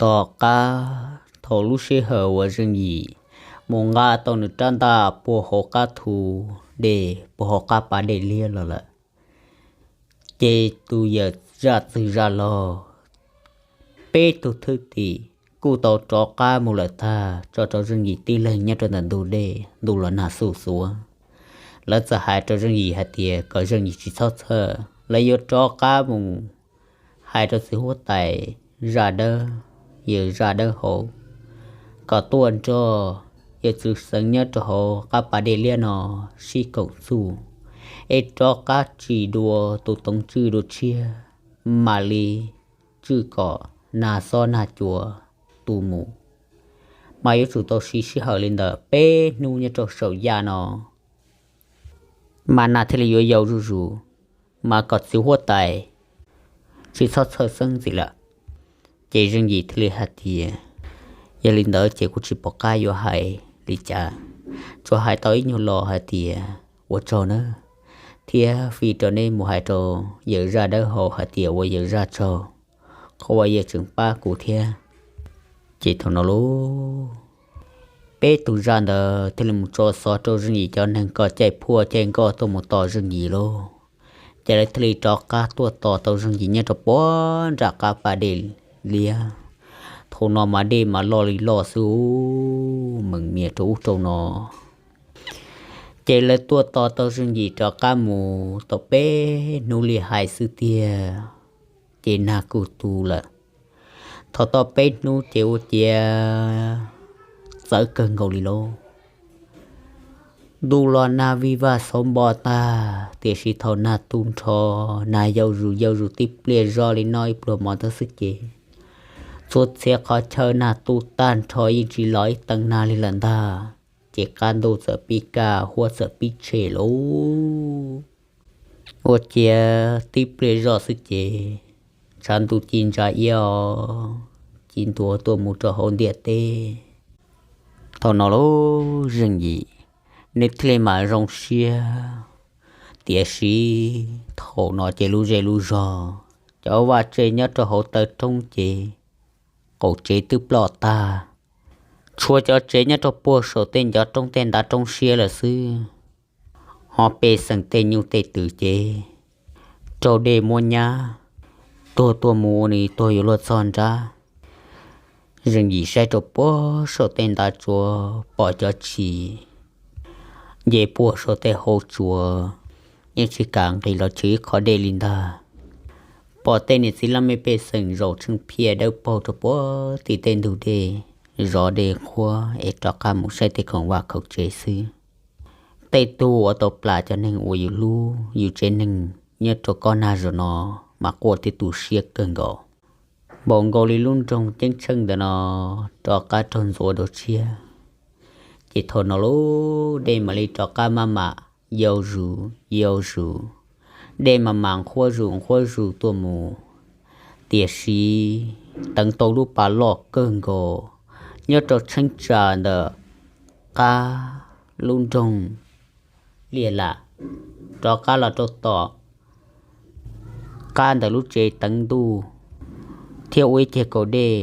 Tom qab thaum lub sij hawm uas Zeej Yim mus nqa tau nws rab ntaj puag hauv qab thu dej, puag hauv qab pas dej liab los lawm, ces tus yawm zaj txwg zaj laug, peb tug thwj tim kuj tau rov qab mus lawm tag, tso rau Zeej Yim tib leeg nyob rau ntawm ntug dej ntuj los nag xuj xuav. Lawv txawm hais rau Zeej Yim hais tias kom Zeej Yim tsis txhob txhawj, lawv yuav rov qab mus hais rau txiv huab tais zaj dawb, yawm zaj dawb hauv, kom tuaj nrog yawm txwv xeev nyob rau hauv qab pas dej liab no sib koom txuj, es rov qab tsim dua tus toov tswj dua tshiab, mam li tswj kom nag xob nag cua tu mus. Mas yuav tsum tau siv sij hawm li ntawm peb hnub nyob rau saum yaj no, mas nag thiaj li yuav yau zuj zus, mas kom txiv huab tais tsis txhob txhawj xeeb ntxiv lawm. Ces Zeej Yim thiaj li hais tias, yog li ntawd ces kuv tsis pom qab yuav hais li cas, tsuas hais tau ib nyuag lo hais tias ua tsaug nawb, thiab fij rau neb mus hais rau yawm zaj dawb hauv hais tias ua yawm zaj tsaug, qhov uas yawm tseem pab kuv thiab. Ces thaum no lauj, peb tug zaj ntawd thiaj li mus tso xov rau Zeej Yim cov neeg kom caij phuaj caij nkoj tuaj mus tos Zeej Yim lauj. Ces lawv thiaj li rov qab tuaj tos tau Zeej Yim nyob rau puag nram qab pas dej liab. Thaum no mas dej mas loj li loj xwb, meem mias rau ub rau no. Ces lawv tuaj tos tau Zeej Yim rov qab mus tau peb hnub li hais xwb tiag, ces nag kuj tu lawm. Thaum tau peb hnub ces ua ciav txawv kawg nkaus li lauj. Ntuj los nag vij vaj xauv npo tag, tiam sis thaum nag tu nrho, nag yau zus yau zus tib pliag zoj li noj ib pluag mov ntawd xwb ces txhua txhia qhov chaw nag tu tag nrho yeej tsis los ib teev nag li lawm ntag. Ces qab ntuj txawm pib kaj huab txawm pib tshem lauj. Ua ciav tib pliag zoj xwb ces tshav ntuj ci ntsa iab os, ci ntua tuaj mus rau hauv ntiaj teb. Thaum no lauj Zeej Yim nws thiaj li mam zoo siab. Tiam sis thaum no ces lub zej lub zog, cov vaj tse nyob rau hauv taw roob ces qaum tsev twb ploj tag, tshuav cov tsev nyob rau puag saum tej ncov roob tej ntav roob siab lawm xwb. Ho pej xeem tej nyuj tej twm ces raug dej muab nyab, tuag tuaj mus ua nws tuag yuav luag txog nrab. Zeej Yim saib rau puag saum tej ntav tsuas pom cov tshis nce puag saum tej hauv tsuas, yeej tsis kam nqis los chwv ib qho dej li ntag. Pom tej niam txiv laj mej pej xeem zaum tsheej phiaj dawb paug rau puag tim tej ntug dej, zov dej qhuav es rov qab mus saib tej khoom vaj khaum tsev xwb. Tej tug uas tau plam cov neeg uas yus hlub yus tsev neeg nyob rau kob nag zaum no mas quaj thiab tu siab kawg nkaus. Npaum nkaus li lub nroog ceeb tsheej ntawm no rov qab raug ntxuav dua tshiab. Ces thaum no lub dej mam li rov qab maj mam yau zus yau zus, dej maj mam nqhuab zus nqhuab zus tuaj mus. Tiam sis teev tau lub pas loj kawg nkaus nyob rau tsheeb tsam ntawm qab lub nroog Liaj Lam, rov qab los rau tom qab ntawm lub tsev teev ntuj, thiab ua ib ceg kaum dej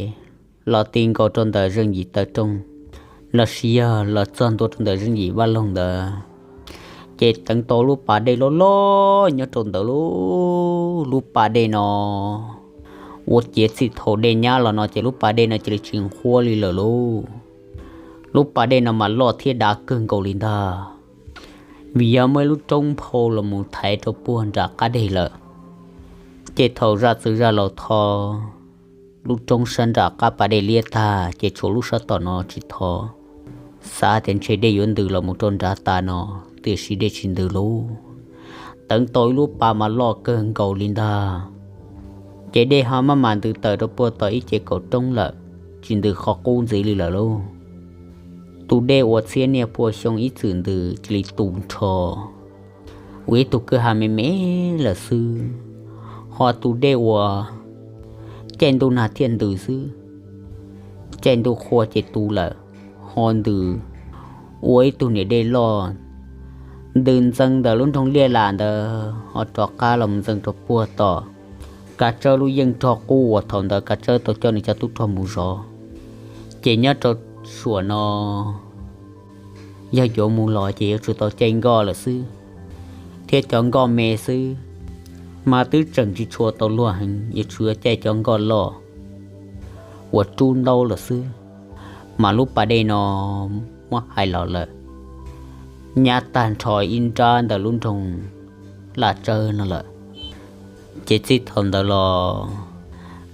los ti nkaus rau ntawm Zeej Yim taw rooj, los sis yog los txog ntua rau ntawm Zeej Yim vaj loog ntawd. Ces teev tau lub pas dej loj loj nyob rau ntawm lub, lub pas dej no, ua ciav txij thaum dej nyab los no ces lub pas dej no cia li tsis nqhuab li lawm lauj. Lub pas dej no mas loj thiab dav kawg nkaus li ntag, vim yog muaj ib lub roob nphau los mus thaiv rau puag nram qab deg lawm. Ces thaum zaj txwv zaj laus tho lub roob sab nram qab pas dej liab tag ces tshuav lub sab tom no tsis tho. Xav tias ntshe dej yuav ntws los mus rau nrad tas no, tiam sis dej tsis ntws lauj. Teev tau ib lub pas mas loj kawg nkaus li ntag. Ces dej ho maj mam ntws tawm rau puag tom ib ce kaum roob lawm, tsis ntws qhov qub ntxiv li lawm lauj. Tus dej uas txhiab niaj pua xyoo ib txwm ntws cia li tu nrho, ua ib tug kwj ha me me lawm xwb. Ho tus dej uas caij ntuj nag thiaj ntws xwb, caij ntuj qhua ces tu lawm, ho ntws ua ib tug niam dej loj ntws ntxeev ntawm lub nroog Liaj Lam ntawd ho rov qab los mus ntxeev rau puag tom Kav Tsawb lub yeej rog qub uas thaum ntawd Kav Tsawb tau coj nws cov tub rog mus zov. Ces nyob rau suam no yog yuav mus los ces yuav tsum tau caij nkoj lawm xwb, thiab cov nkoj me xwb mas twb tseem tsis tshua tau luag heev, yuav tsum yuav caij cov nkoj loj uas rub ntaub lawm xwb. Mas lub pas dej no muab hais los lawm, nyab tag nrho ib nrab ntawm lub nroog Laj Tsawb no lawm. Ces txij thaum ntawd los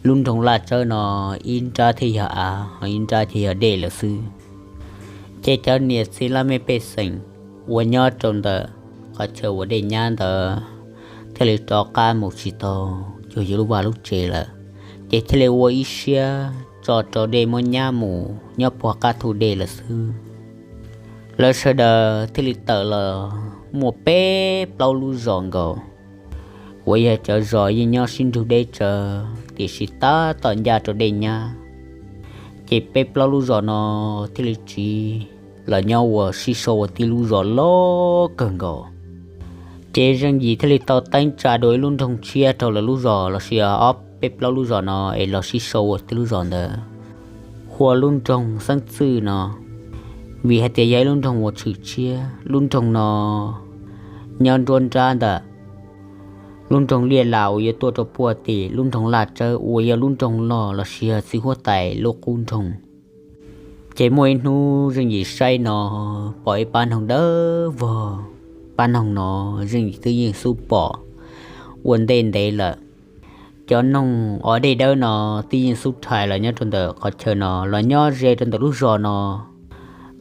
lub nroog Laj Tsawb no ib nrab thiaj yog av, ho ib nrab thiaj yog dej lawm xwb. Ces cov niam txiv laj mej pej xeem uas nyob rau ntawm qhov chaw uas dej nyab ntawd thiaj li rov qab mus tsis tau cuag yus lub vaj lub tsev lawm, ces thiaj li ua ib siab tso rau dej muab nyab mus nyob puag qab thu dej lawm xwb. Lawv sawv daws thiaj li tawm los muaj peb plaub lub zos nkaus, uas yog cov zos yeej nyob sib nrug deb tsawv tiam sis tab tom ncaj rau dej nyab. Ces peb plaub lub zos no thiaj li tsiv los nyob ua sib sau ua tib lub zos loj kawg nkaus. Ces Zeej Yim thiaj li tau teeb tsa dua ib lub nroog tshiab rau lawv lub zos los sis ob peb plaub lub zos no es los sib sau ua tib lub zos ntawd, hu ua lub nroog Xeeb Txwj no, vim hais tias yog ib lub nroog uas tshwm tshiab. Lub nroog no nyob nruab nrab ntawm lub nroog Liaj Las uas yuav tuaj rau puag tim lub nroog Laj Tsawb uas yog lub nroog loj los sis yog txiv huab tais lub qub nroog. Ces muaj ib hnub Zeej Yim saib no pom ib pab noog dawb vog. Pab noog no Zeej Yim twb yeej xub pom ua ntej ntev lawm. Cov noog o dej dawb no twb yeej xub rhais los nyob rau ntawm qhov chaw no los nyob ze rau ntawm lub zos no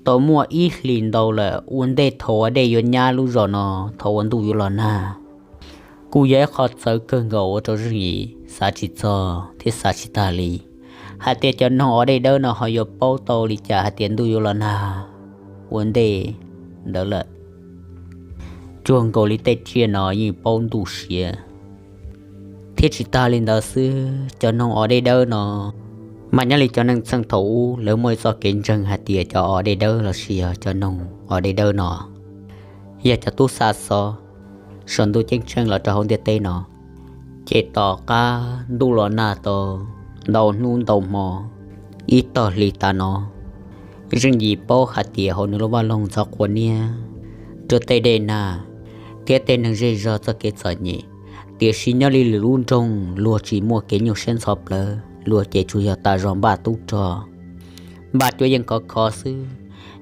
tau muaj ib hlis ntau lawm, ua ntej thaum ua dej yuav nyab lub zos no, thaum ua ntuj yuav los nag. Kuj yog ib qho txawv kawg nkaus ua rau Zeej Yim xav tsis txog thiab xav tsis tag li, hais tias cov noog o dej dawb no ho yuav paub tau li cas hais tias ntuj yuav los nag ua ntej ntawd lawm. Cuag nkaus li tej tsiaj no yeej paub ntuj siav. Thiab tsis tag li ntawd xwb, cov noog o dej dawb no mas nyob li cov neeg txheej thaum ub lawv muaj ib txoj kev ntseeg hais tias cov o dej dawb los sis yog cov noog o dej dawb no yog cov tub xa xov saum ntuj ceeb tsheej los rau hauv ntiaj teb no. Ces tom qab ntuj los nag tau ntau hnub ntau hmo, ib tog hli tas no, Zeej Yim paub hais tias hauv nws lub vaj loog ntxhov qhua niab rau tej dej nag thiab tej neeg zej zog txoj kev txom nyem, tiam sis nyob li lwm lub nroog luag tsis muaj kev nyuaj siab ntxhov plawv, luag ces tsuas yog tas zog npaj tub rog, npaj cuab yeej khov kho xwb.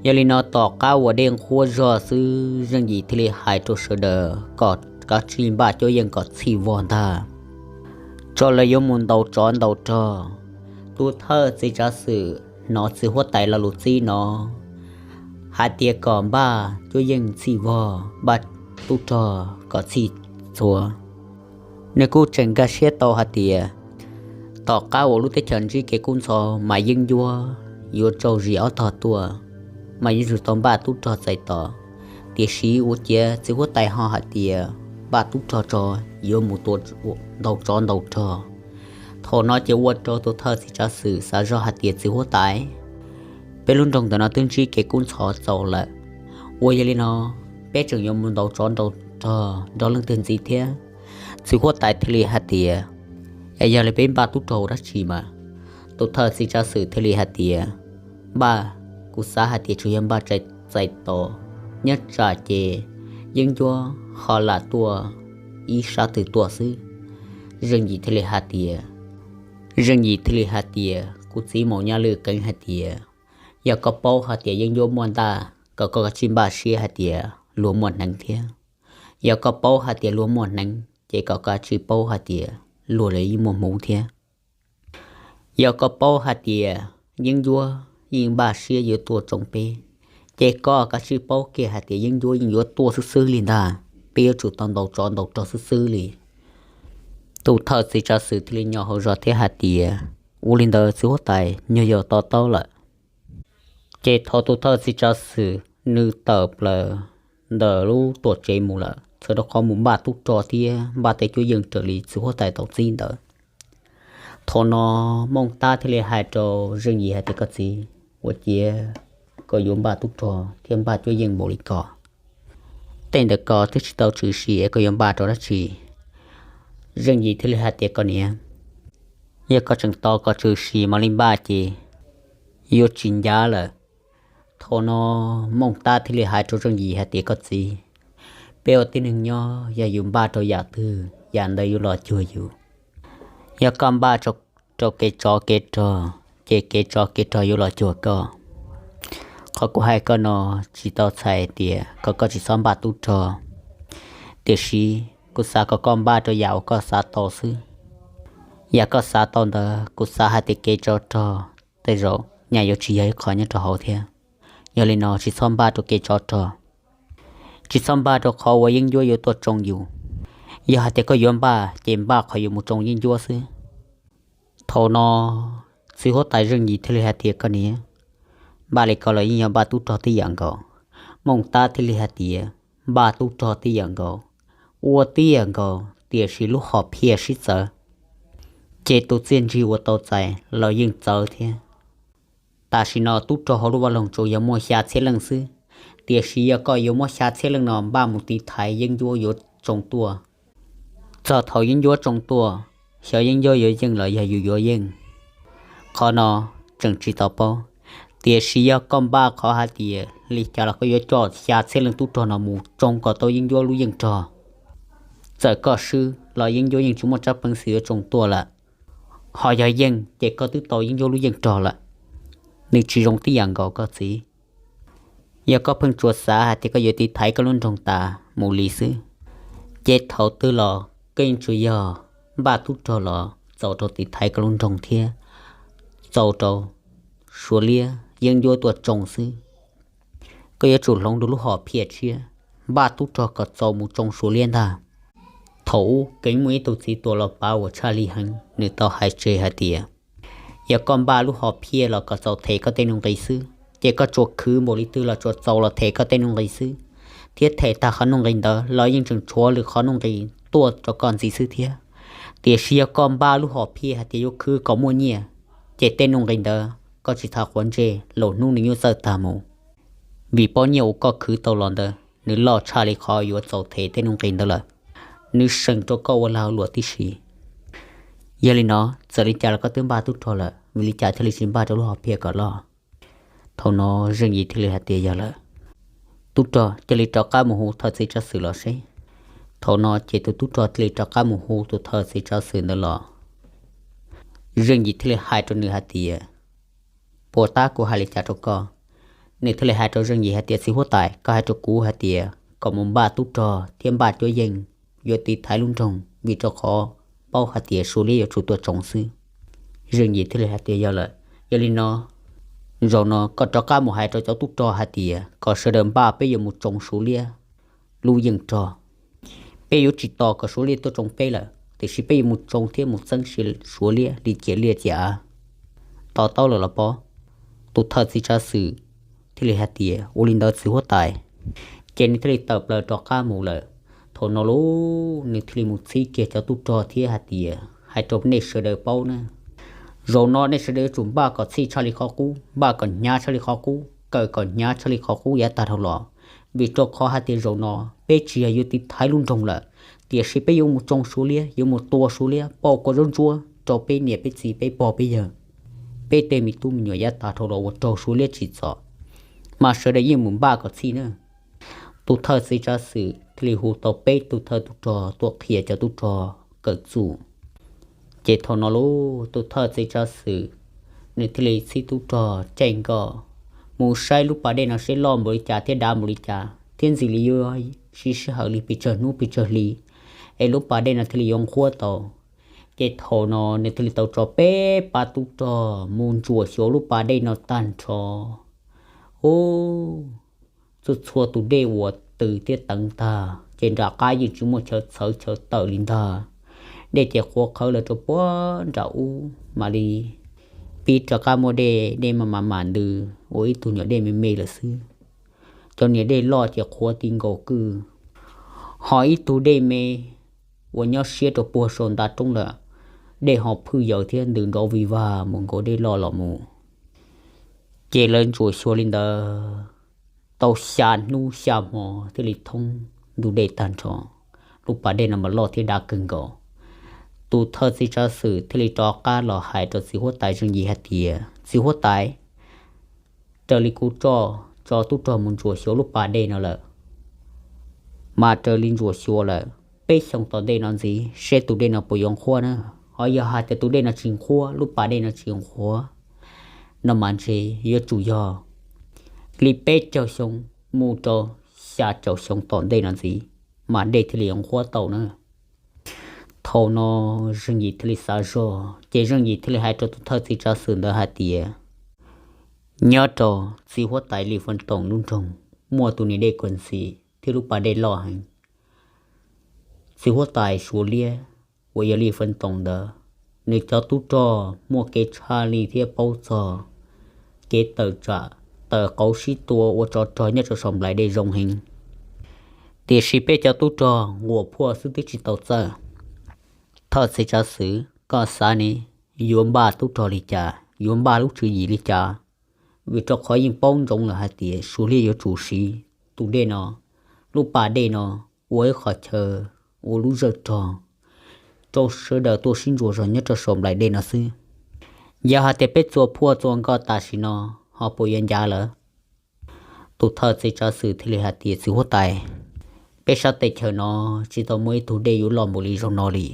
Yog li no tom qab uas dej nqhuab zog xwb, Zeej Yim thiaj li hais rau sawv daws kom kav tsij npaj cuab yeej kom txhij vog ntag, tso lawv yuav mus ntaus tsov ntaus rog. Tus thawj txiv tsav xwm hnov txiv huab tais lo lus txib no hais tias kom npaj cuab yeej txhij vog, npaj tub rog kom txhij txhua. Nws kuj tseem nkag siab tau hais tias tom qab uas lub teb chaws ntsib kev kub ntxhov mas yeeb ncuab yuav tsaug zis ob tog tuaj, mas yuav tsum tau npaj tub rog txais tos. Tiam sis ua ciav txiv huab tais ho hais tias npaj tub rog tso, yuav mus tua, ntaus tsov ntaus rog. Thaum no ces ua rau tus thawj txiv tsav xwm xav zoj hais tias txiv huab tais, peb lub nroog ntawm no twb ntsib kev kub ntxhov txaus lawm, ua yog li no peb tseem yuav mus ntaus tsov ntaus rog nrog leej twg ntxiv thiab? Txiv huab tais thiaj li hais tias, es yog li peb npaj tub rog ua dab tsi mas? Tus thawj txiv tsav xwm thiaj li hais tias, npaj, kuv xav hais tias tsuas yog npaj txais tos, nyob tsam ces yeeb ncuab ho lam tuaj ib sab twg tuaj xwb. Zeej Yim thiaj li hais tias, Zeej Yim thiaj li hais tias, kuv txiv Maum Nyaj Lwj qeev hais tias, yog koj paub hais tias yeeb ncuab muaj ntaj, kom koj kav tsij npaj siab hais tias luag muaj hneev thiab. Yog koj paub hais tias luag muaj hneev ces kom kav tsij paub hais tias luag los yeej muaj hmoov thiab. Yog koj paub hais tias yeeb ncuab yeej npaj siab yuav tuaj tsoo peb, ces koj kav tsij paub kiag hais tias yeeb ncuab yeej yuav tuaj xwb xwb li ntag, peb yuav tsum tau ntaus tsov ntaus rog xwb xwb li. Tus thawj txiv tsav xwm thiaj li nyo hauv zog thiab hais tias, ua li ntawd txiv huab tais, nyuag yaus to taub lawm. Ces thaum tus thawj txiv tsav xwm nws tawm plaws ntawm lub tuam tsev mus lawm, txhawm rau qhov mus npaj tub rog thiab npaj tej cuab yeej raws li txiv huab tais tau txib ntawd. Thaum no Mooj Tab thiaj li hais rau Zeej Yim hais tias, koj txiv, ua ciav koj yuav npaj tub rog thiab npaj cuab yeej npaum li ko, tej ntawd ko twb tsis tau tshwm sim es koj yuav npaj rau dab tsi? Zeej Yim thiaj li hais tias, Koj niam, yog koj tseem tos kom tshwm sim mam li npaj ces yuav tsis ncav lawm. Thaum no Mooj Tab thiaj li hais rau Zeej Yim hais tias, Koj txiv, peb ua tib neeg nyob yog yus npaj rau yam twg yam ntawd yuav los cuag yus. Yog koj npaj rau kev tsov kev rog, ces kev tsov kev rog yuav los cuag koj. Qhov kuv hais koj no tsis tau txhais tias kom koj tsis txhob npaj tub rog, tiam sis kuv xav kom koj npaj rau yam uas koj xav tau xwb. Yam koj xav tau ntawd kuv xav hais tias kev tsov rog tej zaum nyaj yuav tsis yog ib qho nyob rau hauv thiab. Yog li no tsis txhob npaj rau kev tsov rog, tsis txhob npaj rau qhov uas yeeb ncuab yuav tuaj tsoo yus. Yog hais tias koj yuav npaj ces npaj qhov yuav mus tsoo yeeb ncuab xwb. Thaum no txiv huab tais Zeej Yim thiaj li hais tias, Koj niam, npaj li ko los yeej yog npaj tub rog tib yam nkaus. Mooj Tab thiaj li hais tias, Npaj tub rog tib yam nkaus, ua tib yam nkaus, tiam sis lub hom phiaj sib txawv, ces tus txiaj ntsig uas tau txais los yeej txawv thiab. Tam sim no tub rog hauv lub vaj loog tsuas yog muaj xya txhiab leej xwb, tiam sis yog koj yuav muab xya txhiab leej no npaj mus tiv thaiv yeeb ncuab yuav tsoo tuaj, txog thaum yeeb ncuab tsoo tuaj, xyov yeeb ncuab yuav yeej los yog yus yuav yeej, qhov no tseem tsis tau paub. Tiam sis yog koj npaj qhov hais tias li cas los koj yuav coj xya txhiab leej tub rog no mus tsoo kom tau yeeb ncuab lub yeej rog, txawm koj swb los yeeb ncuab yeej tsis muaj tsab peev xwm yuav tsoo tuaj lawm. Ho yog yeej ces koj twb tau yeeb ncuab lub yeej rog lawm. Nws tsis zoo tib yam nkaus koj txiv. Yog koj pheej tsuas xav hais tias koj yuav tiv thaiv koj lub nroog tas mus li xwb, ces thaum twg los koj yeej tsuas yog npaj tub rog los txaus rau tiv thaiv koj lub nroog thiab txaus rau Suav liab yeeb ncuab tuaj tsoo xwb. Koj yuav tsum hloov rau lub hom phiaj tshiab, npaj tub rog kom txaus mus tsoo Suav liab ntag. Thaum ub keev muaj ib tug txiv tuam los pav uas tshaj li heev, nws tau hais tseg hais tias, yog koj npaj lub hom phiaj los kom txaus them koj tej nuj nqis xwb, ces koj tsuas khwv npaum li twg los tsuas txaus los them koj tej nuj nqis xwb, thiab them tag qhov nuj nqis ntawd los yeej tseem tshuav lwm qhov nuj nqis tuaj rau koj ntxiv xwb thiab. Tiam sis yog koj npaj lub hom phiaj hais tias yuav khwv kom muaj nyiaj, ces tej nuj nqis ntawd koj tsis txhob quav ntsej, lwm hnub nws yuav txawj tag mus, vim pob nyiaj uas koj khwv tau los ntawd nws loj tshaj li qhov yuav txaus them tej nuj nqis ntawd lawm. Nws seem rau koj ua lag ua luam tib si. Yog li no, txawm li cas los koj twb npaj tub rog lawm, vim li cas thiaj li tsis npaj rau lub hom phiaj kom loj? Thaum no Zeej Yim thiaj li hais tias, yog lawm, tub rog, cia li rov qab mus hu thawj txiv tsav xwm los seb. Thaum no ces tus tub rog thiaj li rov qab mus hu tus thawj txiv tsav xwm ntawd los. Zeej Yim thiaj li hais rau nws hais tias, puas tab kuv hais li cas rau koj? Nws thiaj li hais rau Zeej Yim hais tias, txiv huab tais, koj hais rau kuv hais tias kom mus npaj tub rog thiab npaj cuab yeej yuav tiv thaiv lub nroog, vim rau qhov paub hais tias Suav liab yuav tsum tuaj tsoo xwb. Zeej Yim thiaj li hais tias, yog lawm, yog li no, zaum no koj rov qab mus hais rau cov tub rog hais tias kom sawv daws npaj peb yuav mus tsoo Suav liab lub yeej rog. Peb yuav tsis tos kom Suav liab tuaj tsoo peb lawm, tiam sis peb yuav mus tsoo thiab mus txeeb sia Suav liab li ciam liaj ciam av. To taub lawm los pob? Tus thawj txiv tsav xwm thiaj li hais tias, ua li ntawd txiv huab tais. Ces nws thiaj li tawm plaws rov qab mus lawm. Thaum no lauj, nws thiaj li mus txhib kiag cov tub rog thiab hais tias, hais rau nej sawv daws paub na, zaum no nej sawv daws yuav tsum npaj kom txhij tshaj li qhov qub, npaj kom hnyav tshaj li qhov qub, kawm kom hnyav tshaj li qhov qub yav tag dhau los, vim rau qhov hais tias zaum no peb tsis yog yuav tiv thaiv lub nroog lawm, tiam sis peb yuav mus tsoo Suav liab, yuav mus tua Suav liab pauj kua zaub ntsuab rau peb niam peb txiv peb pog peb yawg, peb tej me tub me nyuam yav tag dhau los uas raug Suav liab tsim txom, mas sawv daws yeej mus npaj kom txhij na. Tus thawj txiv tsav xwm thiaj li hu tau peb tus thawj tub rog tuaj qhia cov tub rog kawm txuj. Ces thaum no lauj, tus thawj txiv tsav xwm nws thiaj li txhib tub rog caij nkoj mus saib lub pas dej no seb loj npaum li cas thiab dav npaum li cas thiab ntxim li yuav siv sij hawm li pes tsawg hnub pes tsawg hli es lub pas dej no thiaj li yuav nqhuab tau. Ces thaum no nws thiaj li tau tso peb pab tub rog mus ntsuam xyuas lub pas dej no tag nrho. Ub, txhua txhua tus dej uas tws thiab teev tag ces nram qab yeej tsis muaj chaw txhawv chaw tawm li ntag. Dej ces qhuav qhawv lawm rau puag nram ub mam li pib rov qab muaj dej, dej mam mam mam ntws ua ib tug nyuam dej me me lawm xwb. Cov niag dej loj ces qhuav ti nkaus kwj, ho ib tug dej me uas nyob siab rau puag saum ntav roob lawm, dej ho phwj yaws thiab ntws nrov vig vag mus nkaus dej loj los mus. Ces lawv ntsuam xyuas li ntawd tau xya hnub xya hmo thiaj li thoob ntug dej tag nrho. Lub pas dej no mas loj thiab dav kawg nkaus. Tus thawj txiv tsav xwm thiaj li rov qab los hais rau txiv huab tais Zeej Yim hais tias, Txiv huab tais, raws li kuv tso, tso tub rog mus ntsuas xyuas lub pas dej no lawm, mas raws li ntsuas xyuas lawm peb xyoo tom ntej no ntxiv seb tus dej no puas yuav nqhuab na. Ho yog hais tias tus dej no tsis nqhuab, lub pas dej no tsis nqhuab no mas ntshe yuav tsum yog li peb caug xyoo mus rau xya caum xyoo tom ntej no ntxiv mas dej thiaj li yuav nqhuab tau na. Thaum no Zeej Yim thiaj li xav zog, ces Zeej Yim thiaj li hais rau tus thawj txiv tsav xwm ntawd hais tias, Nyob rau txiv huab tais Lis Feej Toom lub nroog muaj tus niam dej kawg ntxiv thiab lub pas dej loj heev. Txiv huab tais Suav Liab uas yog Lis Feej Toom ntawd, nws cov tub rog muaj kev tshaj lij thiab paub txog kev tawm tsam tawm qauv sib tua ua tsov rog nyob rau saum nplaim dej zoo heev. Tiam sis peb cov tub rog nquas phuaj xwb twb tsis tau txawj. Thawj txiv tsav xwm, koj xav ne, yuav npaj tub rog li cas, yuav npaj lub tswv yim li cas? Vim rau qhov yeej paub ntsoov lawm hais tias Suav Liab yuav tsum siv tus dej no, lub pas dej no, ua ib qhov chaw, ua lub zawj rog rau sawv daws tuaj sib ntsuas zog nyob rau saum nplaim dej no xwb. Yog hais tias peb txua phuaj txua nkoj tam sim no, ho puas yuav ncav lawm? Tus thawj txiv tsav xwm thiaj li hais tias, Txiv huab tais, peb sab teb chaws no tsis tau muaj ib tug dej yuav loj npaum li zaum no li.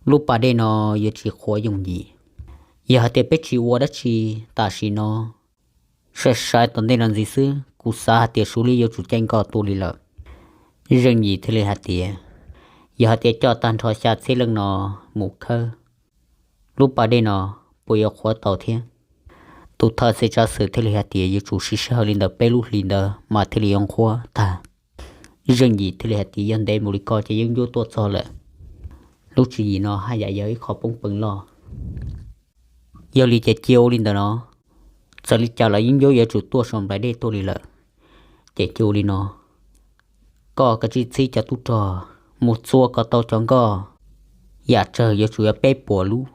Lub pas dej no yuav tsis qhuav yooj yim. Yog hais tias peb tsis ua dab tsi tam sim no, sai sai tom ntej no ntxiv xwb, kuv xav hais tias Suav Liab yuav tsum caij nkoj tuaj li lawm. Zeej Yim thiaj li hais tias, Yog hais tias coj tag nrho xya txhiab leej no mus khawb lub pas dej no, puas yuav qhuav tau thiab? Tus thawj txiv tsav xwm thiaj li hais tias, Yuav tsum siv sij hawm li ntawm peb lub hlis ntawd mas thiaj li yuav nqhuab tag. Zeej Yim thiaj li hais tias, Yog ntev mus li ko ces yeeb ncuab tuaj txog lawm. Lub tswv yim no haj yam yog ib qho poob peev loj. Yog li ces cia ua li ntawm no, txawm li cas los yeeb ncuab yuav tsum tuaj saum nplaim dej tuaj li lawm. Ces cia ua li no, koj kav tsij txhib cov tub rog mus txua kom tau cov nkoj, yam tsawg yuav tsum yog peb puas lub,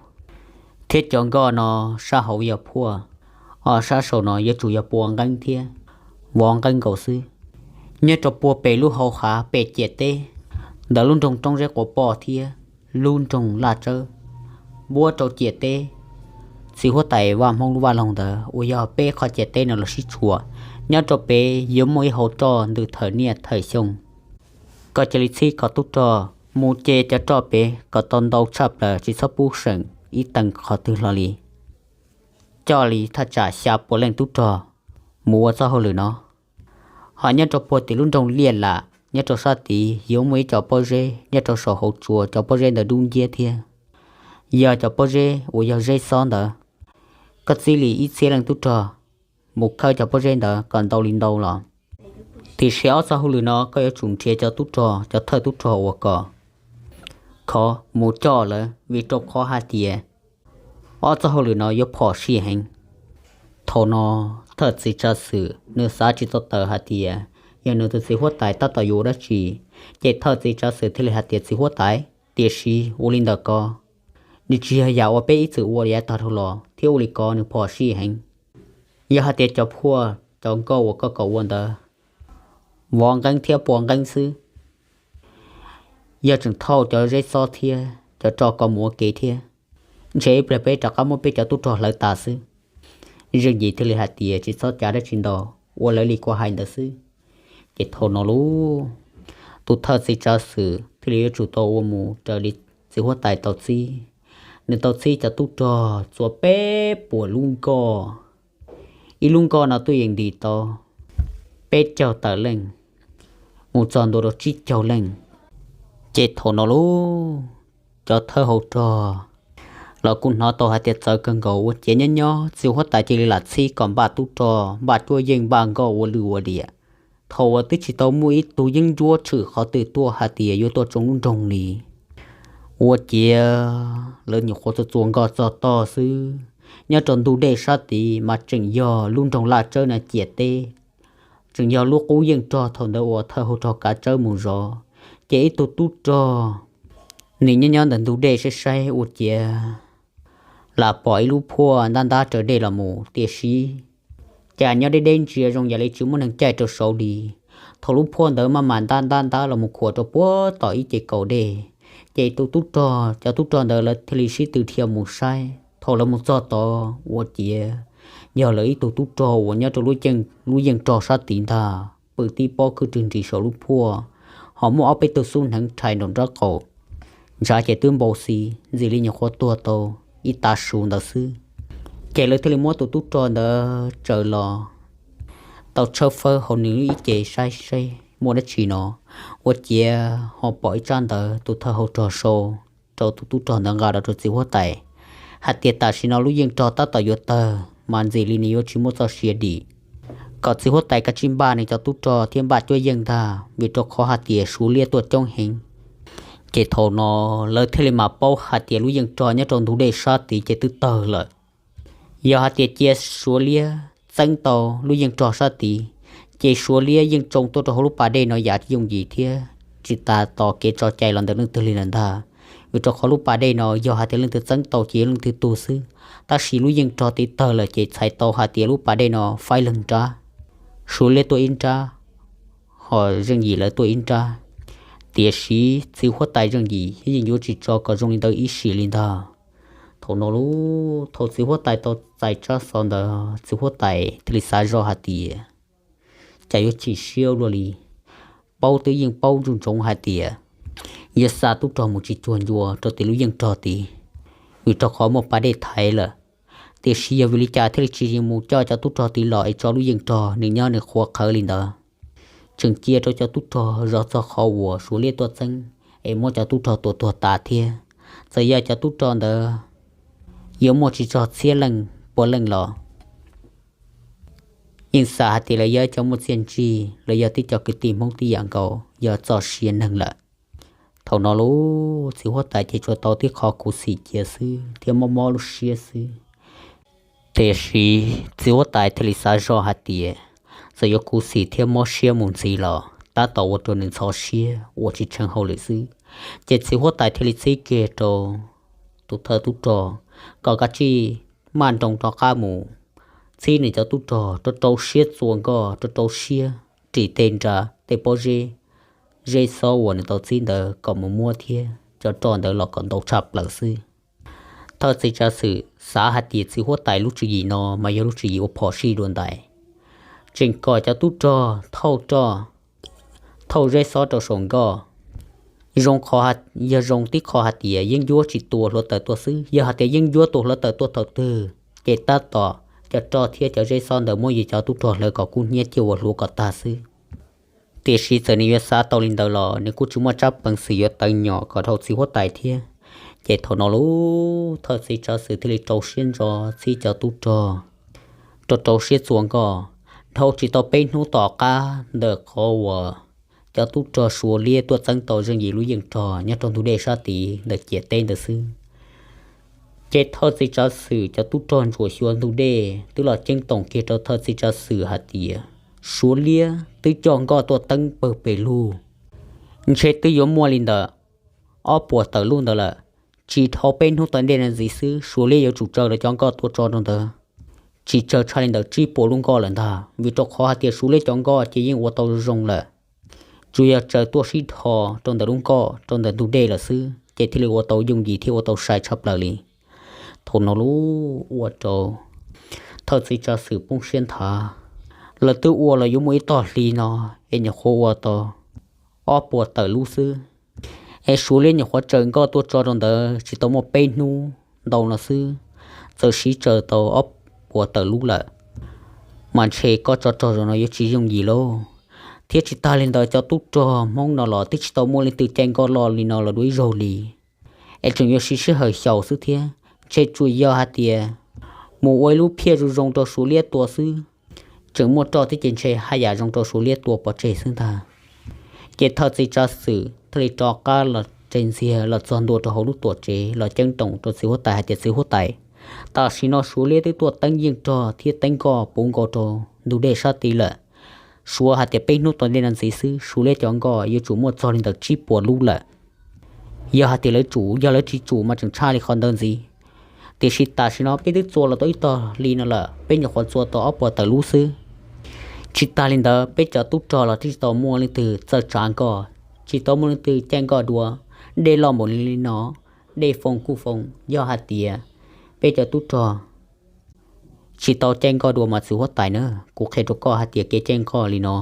thiab cov nkoj no sab hauv yog phuaj, ho sab saum no yuav tsum yog pua nqeeb thiab vov nqeeb nkaus xwb. Nyob rau puag pem lub hauv hav pem ciam teb ntawm lub nroog Roob Zeb Quav Poj thiab lub nroog Laj Tsawb, npuab rau ciam teb txiv huab tais Vaj Hmoob lub vaj loog ntawd uas yog peb qhov ciam teb no los sib tshuam. Nyob rau pem yuav muaj ib hauv roj ntws thawm niaj thawm xyoo. Koj cia li txhib koj tub rog mus ce cov roj pem kom tau ntau tshaj plaws, tsis txhob pub seem ib tee qhov twg hlo li. Coj li thaj tsam xya puas leej tub rog mus ua txoj hauj lwm no. Ho nyob rau puag tim lub nroog Liaj Lam nyob rau sab tid yuav muaj ib co pob zeb nyob rau saum hauv tsua, cov pob zeb ntawd dub nciab thiab yog cov pob zeb uas yog zeb xob ntawd. Koj txhib li ib txhiab leej tub rog mus khawb cov pob zeb ntawd kom ntau li ntau los. Tiam sis ob txoj hauj lwm no koj yuav tsum nrhiav cov tub rog, cov thawj tub rog uas kom khov mus coj lawv, vim rau qhov hais tias ob txoj hauj lwm no yuav phom sij heev. Thaum no thawj txiv tsav xwm nws xav tsis tau tawm hais tias yog nws tus txiv huab tais tab tom yuav ua dab tsi. Ces thawj txiv tsav xwm thiaj li hais tias, Txiv huab tais, tiam sis ua li ntawm ko, nws tsis yog yam uas peb ib txwm ua yav tag dhau los thiab ua li ko nws phom sij heev. Yog hais tias cov phuaj cov nkoj uas koj kom ua ntawd vov nqeeb thiab pua nqeeb xwb, yog tseem thauj cov zeb xob thiab cov roj ko mus ua ke thiab, ntshe ib pliag peb rov qab muab peb cov tub rog hlawv tas xwb. Zeej Yim thiaj li hais tias, Tsis txhob cav dab tsi ntau, ua lawv li kuv hais ntawd xwb. Ces thaum no lauj, tus thawj txiv tsav xwm thiaj li yuav tsum tau ua mus raws li txiv huab tais tau txib. Nws tau txib cov tub rog txua peb puas lub nkoj, ib lub nkoj no twb yeej ntim tau peb caug tawm leej mus txog ntua rau tsib caug leej. Ces thaum no lauj, cov thawj hauv rog los kuj hnov tau hais tias txawv kawg nkaus, ua ciav nyob nyob txiv huab tais cia li lam txhib kom npaj tub rog, npaj cuab yeej, npaj nkoj ua lwj ua liam. Thaum uas twb tsis tau muaj ib tug yeeb ncuab tshwm qhov twg tuaj hais tias yuav tuaj tsoo lub nroog li, ua ciav lawv nyuam qhuav txua txua nkoj txog tog xwb. Nyob rau ntug dej sab tid mas tseem yog lub nroog Laj Tsawb no ciam teb, tseem yog lub qub yeej rog thaum ntawd uas thawj hauv rog Kav Tsawb mus zov. Ces ib tug tub rog nws nyob nyob ntawm ntug dej saib saib ua ciav lam pom ib lub phuaj ntab ntab raws dej los mus, tiam sis cas nyob deb deb ntsia zoo yam li tsis muaj neeg caij rau saud li. Thaum lub phuaj ntawd maj mam ntab ntab ntab los mus khuam rau puag tom ib ce kaum dej, Ces tus tub rog, cov tub rog ntawd lawv thiaj li sib tw dhia mus saib. Thaum lawv mus txog tod ua ciav yog lawv ib tug tub rog uas nyob rau lub yeej rog sab tid ntag, pw tib pob khwb rwg nris saum lub phuaj, ho muaj ob peb tug xub hneev rhais nraum nraub qaum, ntshav ces twb npau xi, ntxim li nyuam qhuav tuag tau ib tav su ntawd xwb. Ces lawv thiaj li muab tus tub rog ntawd tsaws los, tau tshawb fawb hauv nws ib ce saib seb muaj dab tsi no. Ua ciav ho pom ib tsab ntawv tus thawj hauv rog sau rau tus tub rog ntawd nqa los rau txiv huab tais hais tias tam sim no lub yeej rog tab tom yuav tawg mas ntxim li nws yuav tsis muaj txoj sia dim, kom txiv huab tais kav tsij npaj nws cov tub rog thiab npaj cuab yeej ntag, vim rau qhov hais tias Suav liab tuaj coob heev. Ces thaum no lawv thiaj li mam paub hais tias lub yeej rog nyob rau ntug dej sab tid ces twb tawg lawm. Yog hais tias cia Suav liab txeeb tau lub yeej rog sab tid, ces Suav liab yeej tsoo tuaj rau hauv lub pas dej no yam yooj yim thiab tsis tas tos kev tso cai los ntawm leej twg li lawm ntag. Vim rau qhov lub pas dej no yog hais tias leej twg txeeb tau ces yog leej twg tug xwb, tab sis lub yeej rog tid tawg lawm ces txhais tau hais tias lub pas dej no faib leeg nrab, Suav liab tuaj ib nrab, ho Zeej Yim lawv tuaj ib nrab. Tiam sis txiv huab tais Zeej Yim yeej yuav tsis tso kom zoo li ntawd ib sim li ntag. Thaum no lub, thaum txiv huab tais tau txais tsab xov ntawd, txiv huab tais thiaj li xav zoj hais tias, cas yuav chim siab luaj li. Paub twb yeej paub ntsug ntsoov hais tias yog xa tub rog mus tsis cuag ncua rau tim lub yeej rog tid, vim rau qhov muaj pas dej thaiv lawm. Tiam sis yog vim li cas thiaj li tsis mus coj cov tub rog tid los es tso lub yeej rog nws nyob nws qhuav qhawv li ntawd, tseem cia rau cov tub rog zov txog qhov uas Suav liab tuaj txeeb es muab cov tub rog tua tuag tas thiab. Txawm yog cov tub rog ntawd yuav muaj tsis txog txhiab leej pua leej los yeej xav hais tias lawv yog cov muaj txiaj ntsig, lawv yog tib cov kwv tij Hmoob tib yam nkaus, yog txoj sia neeg lawm. Thaum no lub txiv huab tais ces tsuas tau tib qho khuv xim cia xwb thiab mob mob lub siab xwb. Tiam sis txiv huab tais thiaj li xav zoj hais tias, txawm yuav khuv xim thiab mob siab mus ntxiv los tab tom ua rau nws ntxhov siab ua tsis tshee hauj lwm xwb. Ces txiv huab tais thiaj li txib kiag rau tus thawj tub rog kom kav tsij maj nroos rov qab mus txhib nws cov tub rog rau rau siab txua nkoj, rau rau siab ris tej nra tej pob zeb, zeb xob uas nws tau txib ntawd kom mus muab thiab cov roj ntawd los kom ntau tshaj plaws xwb. Thawj txiv tsav xwm xav hais tias txiv huab tais lub tswv yim no mas yog lub tswv yim ua phom sij dua ntais, tseem kom cov tub rog thauj roj, thauj zeb xob rau saum nkoj. Zoo qhov, yog zoo tib qho hais tias yeeb ncuab tsis tua hluav taws tuaj xwb, yog hais tias yeeb ncuab tua hluav taws tuaj thaum twg ces tab tom cov roj thiab cov zeb xob ntawd muab yus cov tub rog hlawv kom kub hnyiab ciaj ua hluav kom tag xwb. Tiam sis txawm nws yuav xav tau li ntawd los nws kuj tsis muaj tsab peev xwm yuav tawv nyom kom dhau txiv huab tais thiab. Ces thaum no lub thawj txiv tsav xwm thiaj li rau siab ntso txhib cov tub rog rau rau siab txua nkoj. Dhau tsis tau peb hnub tom qab ntawm qhov uas cov tub rog Suav liab tuaj txeeb tau Zeej Yim lub yeej rog nyob rau ntug dej sab tid ntawm ciam teb ntawd xwb, ces thawj txiv tsav xwm cov tub rog ntsuam xyuas ntug dej twb los ceeb toom kiag rau thawj txiv tsav xwm hais tias, Suav liab twb coj nkoj tuaj teeb pawg pes lug, ntshe twb yuav muaj li ntawm ob puas tawm lub ntawd lawm. Tsis dhau peb hnub tom ntej no ntxiv xwb Suav liab yuav tsum tsaws lawv cov nkoj tuaj tso rau ntawd, tsis tsawg tshaj li ntawm tsib puas lub nkoj lawm ntag, vim rau qhov hais tias Suav liab cov nkoj ces yeej ua tau zoo lawm, tsuas yog tsaws tuaj sib dhos rau ntawm lub nkoj rau ntawm ntug dej lawm xwb ces thiaj li ua tau yooj yim thiab ua tau sai tshaj plaws li. Thaum no lub ua rau thawj txiv tsav xwm poob siab nthav. Lawv twb ua los yuav muaj ib tog hli no es nyuam qhuav ua tau ob puas tawm lub xwb, es Suav liab nyuam qhuav tsaws nkoj tuaj tso rau ntawd tsis tau muaj peb hnub ntau no xwb, txawm sib tsaws tau ob puas tawm lub lawm, mas ntshe koj tso rog zaum no yuav tsis yooj yim lauj. Thiab tsis tas li ntawd cov tub rog Hmoob no los twb tsis tau muaj leej twg caij nkoj loj li no los dua ib zaug li, es tseem yuav siv sij hawm xyaum xwb thiab. Ntshe tsuas yog hais tias mus ua ib lub phiaj zoo zoo rau Suav liab tua xwb, tseem muaj roj thiab ces ntshe haj yam zoo rau Suav liab tua pov tseg xwb ntag. Ces thawj txiv tsav xwm thiaj li rov qab los tseg ntxiag los txog ntua rau hauv lub tuam tsev los ceeb toom rau txiv huab tais hais tias, Txiv huab tais, tam sim no Suav liab twb tuaj teeb yeej rog thiab teeb nkoj puv nkaus rau ntug dej sab tid lawm. Suav hais tias peb hnub tom ntej no ntxiv xwb Suav liab cov nkoj yuav tsum muaj txog li ntawm tsib puas lub lawm. Yog hais tias lawv tsum, yog lawv tsis tsum mas tseem tshaj li qhov ntawd ntxiv. Tiam sis tam sim no peb twb txua los tau ib tog hli no lawm, peb nyuam qhuav txua tau ob puas tawm lub xwb. Tsis tas li ntawd peb cov tub rog los twb tsis tau muaj leej twg txawj tsav nkoj, tsis tau muaj leej twg caij nkoj dua, Dej loj npaum li no, dej foo kuj foo, yog hais tias peb cov tub rog tsis tau caij nkoj dua mas txiv huab tais na, kuv qhia rau koj hais tias kev caij nkoj li no,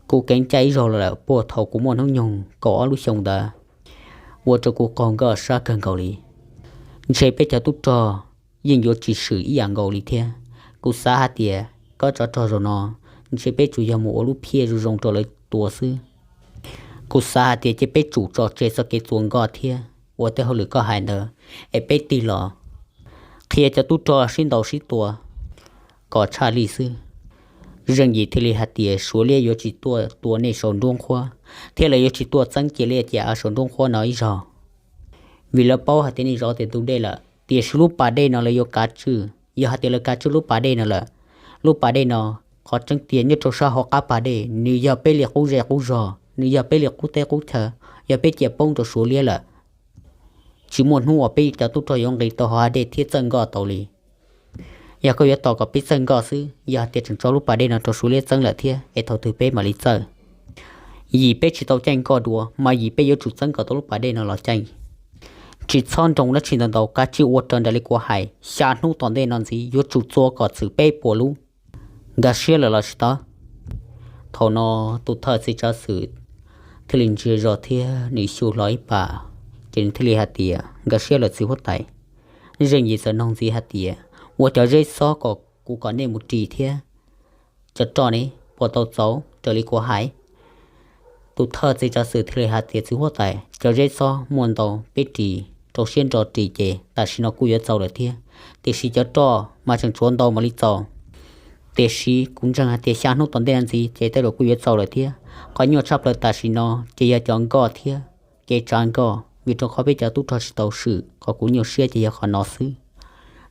kuv keev caij ib zaug los lawm puag thaum kuv muaj hnub nyoog kaum ob lub xyoo ntawd, ua rau kuv qaug nkoj sab kawg nkaus li. Ntshe peb cov tub rog yeej yuav tsis swm ib yam nkaus li thiab. Kuv xav hais tias koj tsov rog zaum no, ntshe peb tsum yog mus ua lub phiaj zoo zoo rau lawv tua xwb. Kuv xav hais tias cia peb tsum tso tseg txoj kev txua nkoj thiab ua tej hauj lwm koj hais ntawd, es peb tig los qhia cov tub rog sib ntaus sib tua kom tshaj lij xwb. Zeej Yim thiaj li hais tias Suav liab yuav tsis tuaj tua nej saum nruab nqhuab, thiab lawv yuav tsis tuaj txeeb cia liaj cia av saum nruab nqhuab no ib zaug, vim lawv paub hais tias nej zov tes tus dej lawm. Tiam sis lub pas dej no lawv yuav kav tswj, yog hais tias lawv kav tswj lub pas dej no lawm, lub pas dej no qhov tseeb tiag nyob rau sab hauv qab pas dej, nws yog peb li qub zej qub zog, nws yog peb li qub teb qub chaw, yog peb cia poob rau Suav liab lawm, tsis muaj hnub uas peb cov tub rog yuav nqis tau hauv hav dej thiab txawj nkoj tau li. Yog koj yuav tos kom peb txawj nkoj xwb, yog hais tias tseem tso lub pas dej no rau Suav liab txeeb lawm thiab es thaum twg peb mam li txawj. Yim peb tsis tau caij nkoj dua mas yim peb yuav tsum txeeb kom tau lub pas dej no los caij. Tsis txhob nroo dab tsi ntau ntau, kav tsij ua raws nraim li kuv hais, xya hnub tom ntej no ntxiv yuav tsum txua kom txwm peb puas lub. Nkag siab lawm los tsis tau? Thaum no tus thawj txiv tsav xwm thiaj li ntsia zog thiab nws xyu hlo ib pas, ces nws thiaj li hais tias nkag siab lawm txiv huab tais. Zeej Yim txawm noog ntxiv hais tias ua cov zeb xob kom kuv kom nej mus ris thiab cov roj ne puas tau txaus raws li kuv hais? Tus thawj txiv tsav xwm thiaj li hais tias txiv huab tais, cov zeb xob muaj ntau, peb ris rau siab ntso ris ces tam sim no kuj yuav txaus lawm thiab, tiam sis cov roj mas tseem tshuav ntau mam li txaus. Tiam sis kuv ntseeg hais tias xya hnub tom ntej no ntxiv ces tej zaum kuj yuav txaus lawm thiab. Qhov nyuaj tshaj plaws tam sim no ces yog cov nkoj thiab kev tsav nkoj, vim rau qhov peb cov tub rog tsis tau swm, qhov kuv nyuaj siab ces yog qhov no xwb.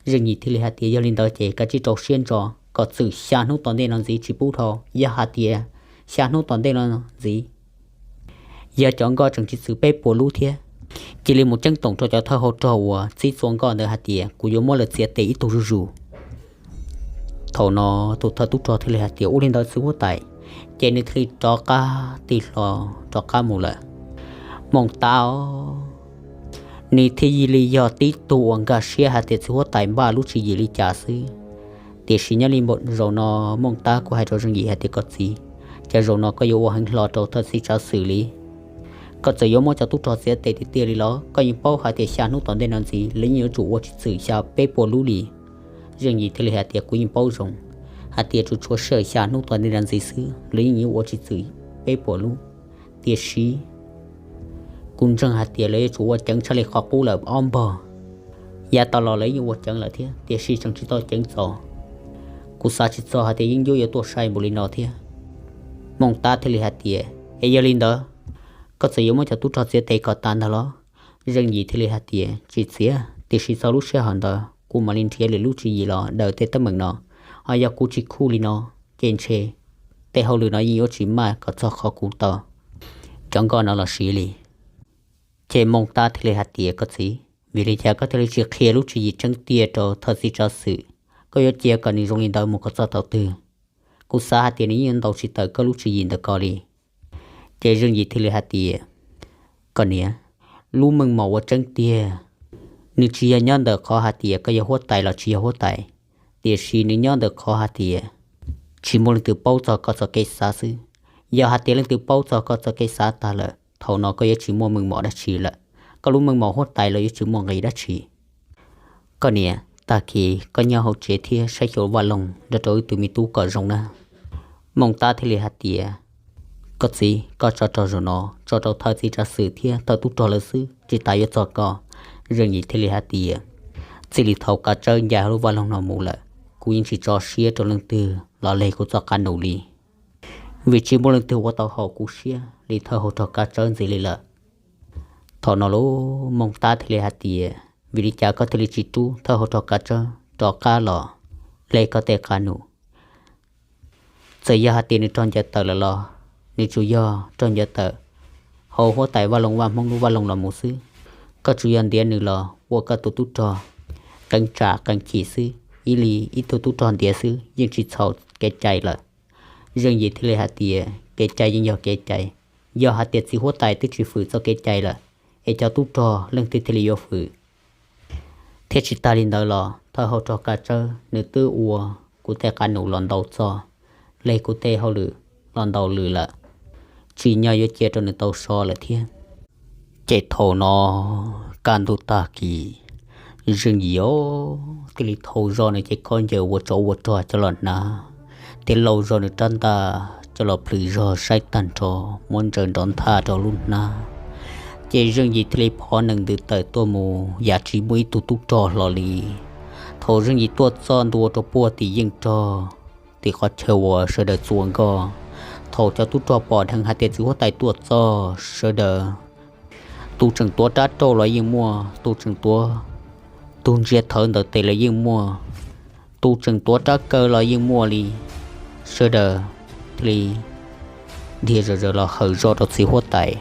Zeej Yim thiaj li hais tias yog li ntawd ces kav tsij rau siab ntso kom txwm xya hnub tom ntej no ntxiv tsis pub dhau. Yog hais tias xya hnub tom ntej no ntxiv yog cov nkoj tseem tsis txwm peb puas lub thiab, cia li mus ceeb toom rau cov thawj hauv rog uas txib txua nkoj ntawd hais tias kuv yuav muab lawv txiav tes ib tug zuj zus. Thaum no tus thawj tub rog thiaj li hais tias ua li ntawd txiv huab tais, ces nws thiaj li rov qab tig hlo rov qab mus lawm. Mooj Tab os, nws thiaj li yog tib tug uas nkag siab hais tias txiv huab tais npaj lub tswv yim li cas xwb. Tiam sis nyob li zaum no Mooj Tab kuj hais rau Zeej Yim hais tias koj txiv, cas zaum no koj yuav ua heev hlo rau thawj txiv tsav xwm li? Koj txawm yuav muab cov tub rog txiav tes tiag tiag li los koj yeej paub hais tias xya hnub tom ntej no ntxiv lawv yeej yuav tsum ua tsis txwm xya peb puas lub li. Zeej Yim thiaj li hais tias kuv yeej paub zoo hais tias tsuas tshuav sij hawm xya hnub tom ntej no ntxiv xwb lawv yeej yuav ua tsis txwm peb puas lub. Tiam sis kuv ntseeg hais tias lawv yuav tsum ua ceev tshaj li qhov qub lawm ob npog. Yav tas los lawv yeej ua ceev lawm thiab tiam sis tseem tsis tau ceev txaus. Kuv xav tsis txog hais tias yeeb ncuab yuav tuaj sai npaum li no thiab. Mooj Tab thiaj li hais tias es yog li ntawd, koj txawm yuav muab cov tub rog txiav tes kom tas ntag los? Zeej Yim thiaj li hais tias tsis txiav, tiam sis txog lub sij hawm ntawd kuv mam li nrhiav lwm lub tswv yim los daws tej teeb meem no. Ho yog kuv tsis khuj li no ces ntshe tej hauj lwm no yeej yuav tsis maj kom txog qhov kuv tau cov nkoj no los siv li. Ces Mooj Tab thiaj li hais tias koj txiv, vim li cas koj thiaj li tsis qhia lub tswv yim tseeb tiag rau thawj txiv tsav xwm? Koj yuav cia kom nws zoo li ntawd mus kom txog thaum twg? Kuv xav hais tias nws yeej yuav ntaus tsis tawm koj lub tswv yim ntawm ko li. Ces Zeej Yim thiaj li hais tias koj niam, lub meej mom uas tseeb tiag nws tsis yog nyob ntawm qhov hais tias koj yog huab tais los tsis yog huab tais, tiam sis nws nyob ntawm qhov hais tias tsis muaj leej twg paub txog koj txoj kev xav xwb. Yog hais tias leej twg paub txog koj txoj kev xav tag lawm, thaum no koj yuav tsis muaj meej mom dab tsi lawm, koj lub meej mom huab tais los yuav tsis muaj nqis dab tsi. Koj niam, tag kis koj nyob hauv tsev thiab saib xyuas vaj loog nrog rau wb tus me tub kom zoo na. Mooj Tab thiaj li hais tias koj txiv, koj tso rog zaum no tso rau thawj txiv tsav xwm thiab thawj tub rog lawv xwb, tsis tas yuav txog koj. Zeej Yim thiaj li hais tias txij li thaum Kav Tsawb ncaim lub vaj loog no mus lawm, kuv yeej tsis tso siab rau leej twg los leg kuv txoj qab num li, vim tsis muaj leej twg ua tau haum kuv siab li thawj hauv rog Kav Tsawb ntxiv li lawm. Thaum no lub Mooj Tab thiaj li hais tias vim li cas koj thiaj li tsis rub thawj hauv rog Kav Tsawb rov qab los leg koj tej qab num? Txawm yog hais tias nws raug ncaws tawm lawm los nws tsuas yog raug ncaws tawm hauv huab tais vaj loog Vaj Hmoob lub vaj loog los mus xwb. Koj tsuas yog ntiav nws los ua koj tus tub rog qee tsam qee chim xwb, ib li ib tug tub rog ntiav xwb yeej tsis txhaum kev cai lawm. Zeej Yim thiaj li hais tias kev cai yeej yog kev cai, yog hais tias txiv huab tais twb tsis fwm txoj kev cai lawm, es cov tub rog leej twg thiaj li yuav hwm? Thiab tsis tas li ntawd los thawj hauv rog Kav Tsawb nws twb ua kuv tej qab num los ntaus txog, hle kuv tej hauj lwm los ntaus lwm lawm, tsim nyog yuav cia rau nws tau so lawm thiab. Ces thaum no kaj ntug tag kis, Zeej Yim thiaj li thau zog nws cev khaub ncaws ua tsov ua rog coj los hnav, thiab lauj zog nws rab ntaj coj los plhws zog saib tag nrho, muab ntsaws nrov nthaj rau lub hnab. Ces Zeej Yim thiaj li phov nees ntws tawm tuaj mus yam tsis muaj ib tug tub rog hlo li. Thaum Zeej Yim tuaj txog ntua rau puag tim yeej rog, tim qhov chaw uas sawv daws txua nkoj, thaum cov tub rog pom dheev hais tias txiv huab tais tuaj txog, sawv daws tus tseem tuav rab rauj los yeej muaj, tus tseem tuav tus ntsia thawv ntawm tes los yeej muaj, tus tseem tuav rab kaw los yeej muaj li. Sawv daws thiaj li dhia zom zaws los hawm zog rau txiv huab tais.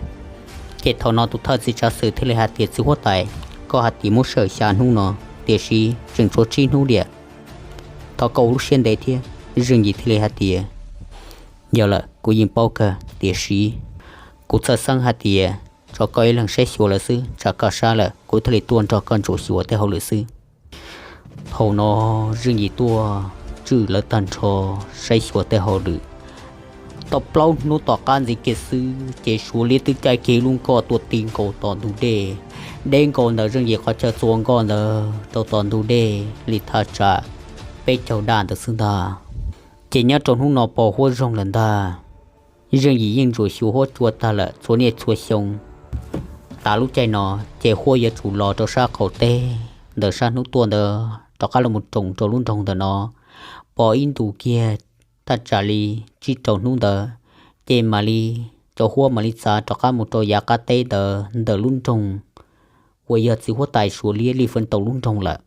Ces thaum no tus thawj txiv tsav xwm thiaj li hais tias, Txiv huab tais, koj hais tias muab sij hawm xya hnub no, tiam sis tseem tshuav tsib hnub tiag. Thov koj ua lub siab ntev thiab. Zeej Yim thiaj li hais tias, Yog lawm, kuv yeej paub kawg, tiam sis kuv txhawj xeeb hais tias tshuav koj ib leeg saib xyuas lawm xwb, tsam koj sab lawm kuv thiaj li tuaj nrog koj ntsuam xyuas tej hauj lwm xwb. Thaum no Zeej Yim tuaj tswj lawv tag nrho saib xyuas tej hauj lwm tau plaub hnub tom qab ntxiv kiag xwb, ces Suav liab twb caij kiag lub nkoj tuaj ti nkaus tom ntug dej, deb nkaus ntawm Zeej Yim qhov chaw txua nkoj ntawd rau tom ntug dej li thaj tsam peb caug daj ntawd xwb ntag. Ces nyob rau hnub no pos huab zoo lawm ntag, Zeej Yim yeej ntsuam xyuas huab cua tag lawm txhua niaj txhua xyoo. Tav lub caij no ces huab yuav tsum los rau sab qaum teb ntawm sab hnub tuaj ntawd rov qab los mus roos rau lub nroog ntawm no. Pos ib ntus kiag thaj tsam li tsib rau hnub ntawd, ces mam li, cov huab mam li txav rov qab mus rau yav qab teb ntawd ntawm lub nroog uas yog txiv huab tais Suav liab Lij Fwv Tau lub nroog lawm.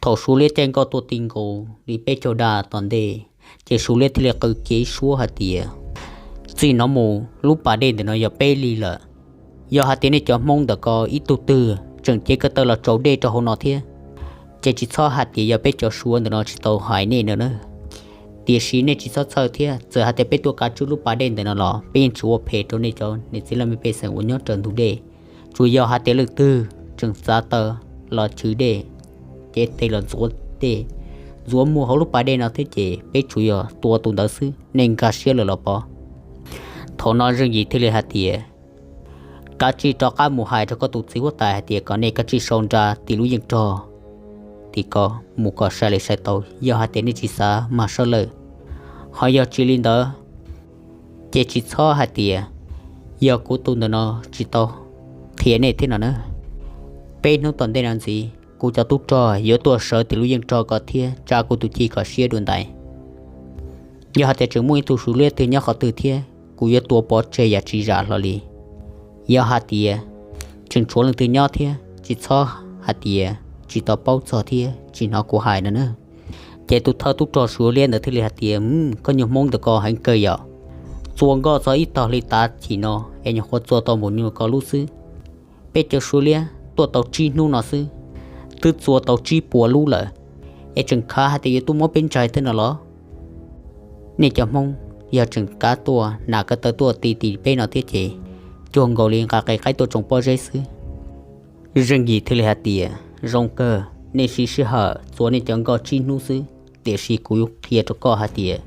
Thaum Suav liab caij nkoj tuaj ti nkaus li peb caug daj tom ntej, ces Suav liab thiaj li qw kiag ib suab hais tias, Txij no mus lub pas dej ntawm no yog peb li lawm. Yog hais tias nej cov Hmoob ntawm ko ib tug twg tseem cev ko taw los tsaus dej rau hauv no thiab, ces tsis txhob hais tias yog peb cov Suav ntawm no tsis tau hais nej no na. Tiam sis nej tsis txhob txhawj thiab, txawm hais tias peb tuaj kav tswj lub pas dej ntawm no los peb yeej tsis ua phem rau nej cov niam txiv laj mej pej xeem uas nyob raws ntug dej. Tsuas yog hais tias leej twg tseem txav taw los chwv dej, cev tes los ntxuav dej, ntxuav muag hauv lub pas dej no thiab ces peb tsuas yog tua tus ntawd xwb, nej nkag siab lawm los pov. Thaum no Zeej Yim thiaj li hais tias, Kav tsij rov qab mus hais rau koj tus txiv huab tais hais tias kom nej kav tsij sau nra tim lub yeej rog tim ko mus kom sai li sai tau, yog hais tias nej tsis xav mag sab lawm. Ho yog tsis li ntawd, ces tsis txhob hais tias yog kuv tus ntawm no tsis tau qhia nej thiab no na. Peb hnub tom ntej no ntxiv kuv cov tub rog yuav tuaj sawv tim lub yeej rog ko thiab tsa kuv tus ci kom siab dua ntais. Yog hais tias tseem muaj ib tug Suav liab twg nyob qhov twg thiab kuv yuav tua pov tseg yam tsis zam hlo li. Yog hais tias tseem tshuav leej twg nyob thiab tsis txhob hais tias tsis tau paub txog thiab tsis hnov kuv hais no na. Ces tus thawj tub rog Suav liab ntawd thiaj li hais tias, Koj nyuag Hmoob ntawm ko heev kawg yom. Txua nkoj txog ib tog hli tav chim no es nyuam qhuav txua tau npaum nyuag ko lub xwb. Peb cov Suav liab tuaj tau tsib hnub no xwb, twb txua tau tsib puas lub lawm, es tseem khav hais tias yuav tuaj muab peb ntsaig thiab no los? Nej cov Hmoob yog tseem kav tuaj nam ko taw tuaj ti ti peb no thiab ces cuag nkaus li nqa qe qaib tuaj tsoo pob zeb xwb. Zeej Yim thiaj li hais tias, Zoo kawg, nej siv sij hawm txua nej cov nkoj tsib hnub xwb, tiam sis kuv yuav qhia rau koj hais tias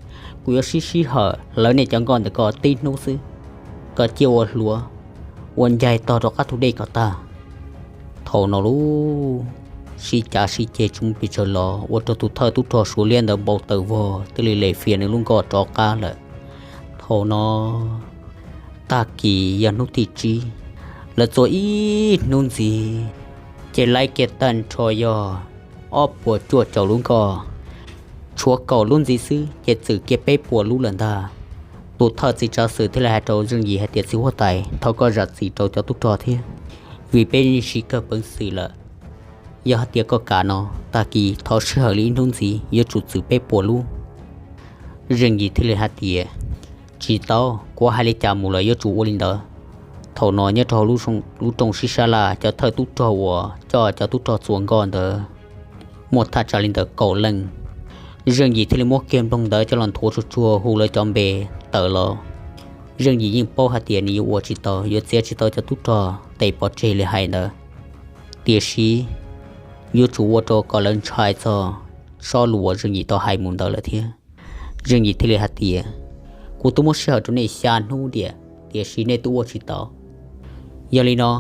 kuv yuav siv sij hawm hlawv nej cov nkoj ntawm ko tib hnub xwb, kom cia ua hluav ua ncaig tog rov qab tus dej kom tag. Thaum no lub sij cav sij ceg tsis muaj pes tsawg los ua rau tus thawj tub rog Suav liab ntawd npau taws vog thiaj li lem fias nws lub nkoj rov qab lawm. Thaum no tag kis yog hnub tim tsib, lawv txua ib hnub ntxiv, ces laib kiag tag nrho yog ob puas cuaj caum lub nkoj. Tshuav kaum lub ntxiv xwb ces txwm kiag peb puas lub lawm ntag. Tus thawj txiv tsav xwm thiaj li hais rau Zeej Yim hais tias, Txiv huab tais, thov koj zam txim rau cov tub rog thiab, vim peb yeej siv kawg peev xwm lawm. Yog hais tias koj kam no, tag kis thov sij hawm li ib hnub ntxiv yuav tsum txwm peb puas lub. Zeej Yim thiaj li hais tias, Tsis tau, kuv hais li cas mus lawm yuav tsum ua li ntawd. Thaum no nyob rau hauv lub rooj sib sab laj, cov thawj tub rog uas coj cov tub rog txua nkoj ntawd muaj thaj tsam li ntawm kaum leej. Zeej Yim thiaj li muab kiag nplooj ntawd coj los nthuav tsuag tsuag hu lawv cov npe tawm los. Zeej Yim yeej paub hais tias nws yuav ua tsis tau, yuav txiav tsis tau cov tub rog tes pov tseg li hais ntawd, tiam sis yuav tsum ua rau kom lawv ntshai txog tsob lus uas Zeej Yim tau hais mus ntawd lawm thiab. Zeej Yim thiaj li hais tias, kuv twb muab sij hawm rau nej xya hnub tiam, tiam sis nej twb ua tsis tau. Yog li no,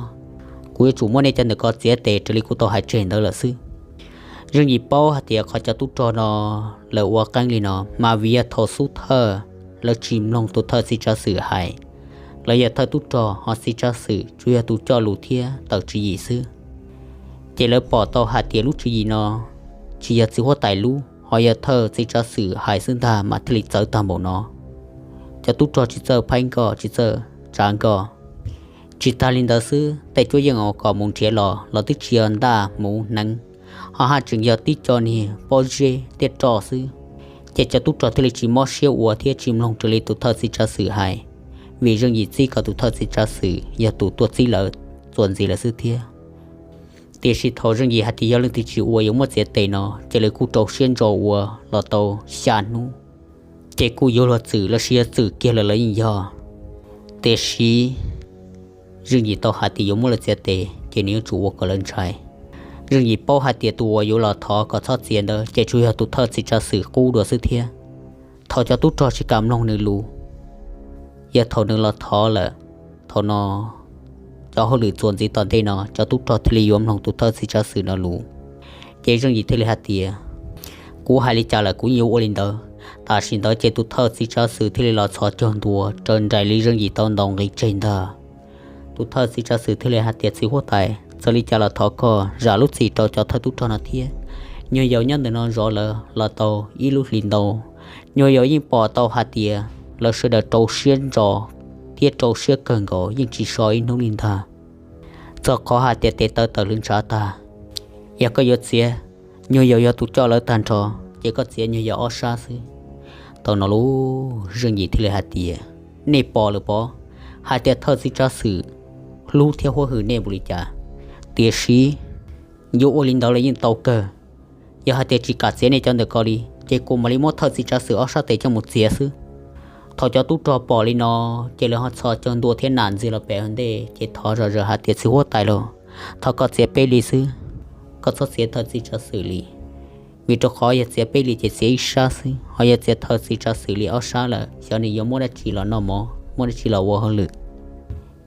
kuv yuav tsum muab nej cov ntawm ko txiav tes raws li kuv tau hais tseg ntawd lawm xwb. Zeej Yim paub hais tias qhov cov tub rog no lawv ua qeeb li no mas vim yog thaum xub thawj lawv tsis mloog tus thawj txiv tsav xwm hais. Lawv yog thawj tub rog, ho txiv tsav xwm tsuas yog tus coj lus thiab tawm tswv yim xwb. Ces lawv pom tau hais tias lub tswv yim no tsis yog txiv huab tais lub, ho yog thawj txiv tsav xwm hais xwb ntag mas thiaj li txawv tag npaum no. Cov tub rog tsis txawj phaib nkoj, tsis txawj tsav nkoj. Tsis tas li ntawd xwb, tej cuab yeej uas kom mus nrhiav los los twb tsis yog ntaj mus hneev, ho haj tseem yog tib co niag pob zeb thiab roj xwb. Ces cov tub rog thiaj li tsis mob siab ua thiab tsis mloog raws li tus thawj txiv tsav xwm hais, vim Zeej Yim txib kom tus thawj txiv tsav xwm yog tus tuaj txib lawv txuas ntxiv lawv xwb thiab. Tiam sis thaum Zeej Yim hais tias yog leej twg tsis ua yuav muab txiav tes no, ces lawv kuj rau siab ntso ua los tau xya hnub, ces kuj yuav luag txwm los sis yog txwm kiag lawm los yeej yog. Tiam sis Zeej Yim tau hais tias yuav muab lawv txiav tes ces nws yuav tsum ua kom lawv ntshai. Zeej Yim paub hais tias tus uas yuav los thov kom txhob txiav ntawd ces tsuas yog tus thawj txiv tsav xwm qub dua xwb thiab. Thaum cov tub rog tsis kam mloog nws lus, yog thaum nws los thov lawm, thaum no cov hauj lwm txuas ntxiv tom ntej no cov tub rog thiaj li yuav mloog tus thawj txiv tsav xwm no lus. Ces Zeej Yim thiaj li hais tias, kuv hais li cas lawm kuv yeej yuav ua li ntawd. Tam sim ntawd ces tus thawj txiv tsav xwm thiaj li los txhos caug ntua raws nraim li Zeej Yim tau ntaus nqi tseg ntag. Tus thawj txiv tsav xwm thiaj li hais tias, txiv huab tais, txawm li cas los thov koj zam lub txim rau cov thawj tub rog no thiab. Nyuag yaus nyob ntawm no zov lawv los tau ib lub hlis ntau, nyuag yaus yeej pom tau hais tias lawv sawv daws rau siab ntso thiab rau siab kawg nkaus yeej tsis so ib hnub li ntag. Txog qhov hais tias tes taw tawm lwv ntshav tag, yog koj yuav txiav, nyuag yaus yog tus coj lawv tag nrho, ces koj txiav nyuag yaus ob sab xwb. Thaum no lub Zeej Yim thiaj li hais tias, nej pom lawm pob, hais tias thawj txiv tsav xwm hlub thiab huab hwm nej npaum li cas, tiam sis yuav ua li ntawd los yeej tau kawg. Yog hais tias tsis kam txiav nej cov ntawm ko li ces kuv mam li muab thawj txiv tsav xwm ob sab tes coj mus txiav xwb. Thaum cov tub rog pom li no, ces lawv ho txhos caug ntua thiab nam ntxiag los pem hauv ntej ces thov zom zaws hais tias, txiv huab tais lauj, thov koj txiav peb li xwb, koj txhob txiav thawj txiv tsav xwm li. Vim rau qhov yog txiav peb li ces txiav ib sab xwb, ho yog txiav thawj txiv tsav xwm li ob sab lawm xyov nws yuav muab dab tsi los noj mov, muab dab tsi los ua hauj lwm.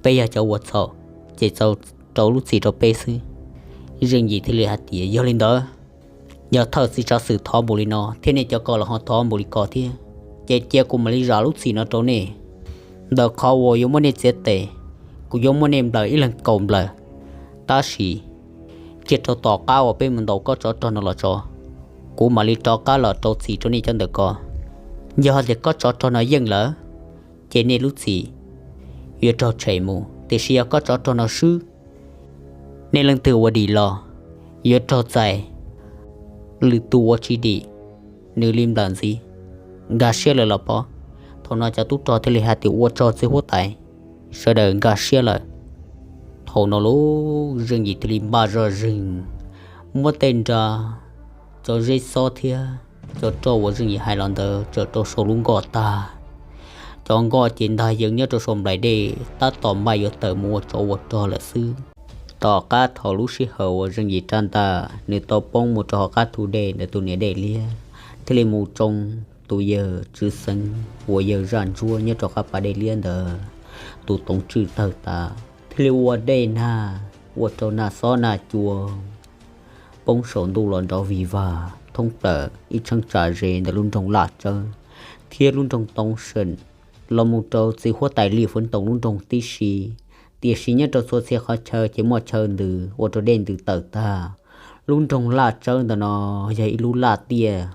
Peb yog cov ua txhaum, ces txaus rau lub txim rau peb xwb. Zeej Yim thiaj li hais tias, yog li ntawd, yog thawj txiv tsav xwm thov npaum li no thiab nej cov ko los ho thov npaum li ko thiab, ces cia kuv mam li zam lub txim no rau nej. Ntawm qhov uas yuav muab nej txiav tes, kuv yuav muab nej nplawm ib leeg kaum nplawm. Tab sis cia rau tom qab uas peb mus ntaus kob tsov rog no los tso, kuv mam li rov qab los rau txim rau nej cov ntawm ko. Yog hais tias kob tsov rog no yeej lawm, ces nej lub txim yuav raug tshem mus, tiam sis yog kob tsov rog no swb, nej leej twg ua dim los yuav raug txais, lwm tus ua tsis dim, nws li nplawm ntxiv. Nkag siab lawm los pob? Thaum no cov tub rog thiaj li hais tias, ua tsaug txiv huab tais. Sawv daws nkag siab lawm. Thaum no lub Zeej Yim thiaj li npaj zoj zeeg, muab tej nra, cov zeb xob thiab cov roj uas Zeej Yim hais los ntawd tsaws rau saum lub nkoj tag. Cov nkoj ces ntag yees nyob rau saum nplaim dej tab tom npaj yuav tawm mus ua tsov ua rog lawm xwb. Tom qab thaum lub sij hawm uas Zeej Yim rab ntaj nws tau poob mus rau hauv qab thu dej ntawm tus niam dej liab, thiaj li mus tsoo tus yawg Tswv Xeev uas yawg zaj ntsuab nyob rau qab pas dej liab ntawd, tus toov tswj tawg tas, thiaj li ua dej nag, ua rau nag xob nag cua poob saum ntuj los nrov vig vag thoob plaws ib cheeb tsam ze ntawm lub nroog Laj Tsawb thiab lub nroog Toov Seem, los mus rau txiv huab tais Lis Fuv Toom lub nroog tib si. Tiam sis nyob rau txhua txhia qhov chaw ces muaj chaw ntws ua rau dej ntws tawm tag. Lub nroog Laj Tsawb ntawm no yog ib lub laj tiaj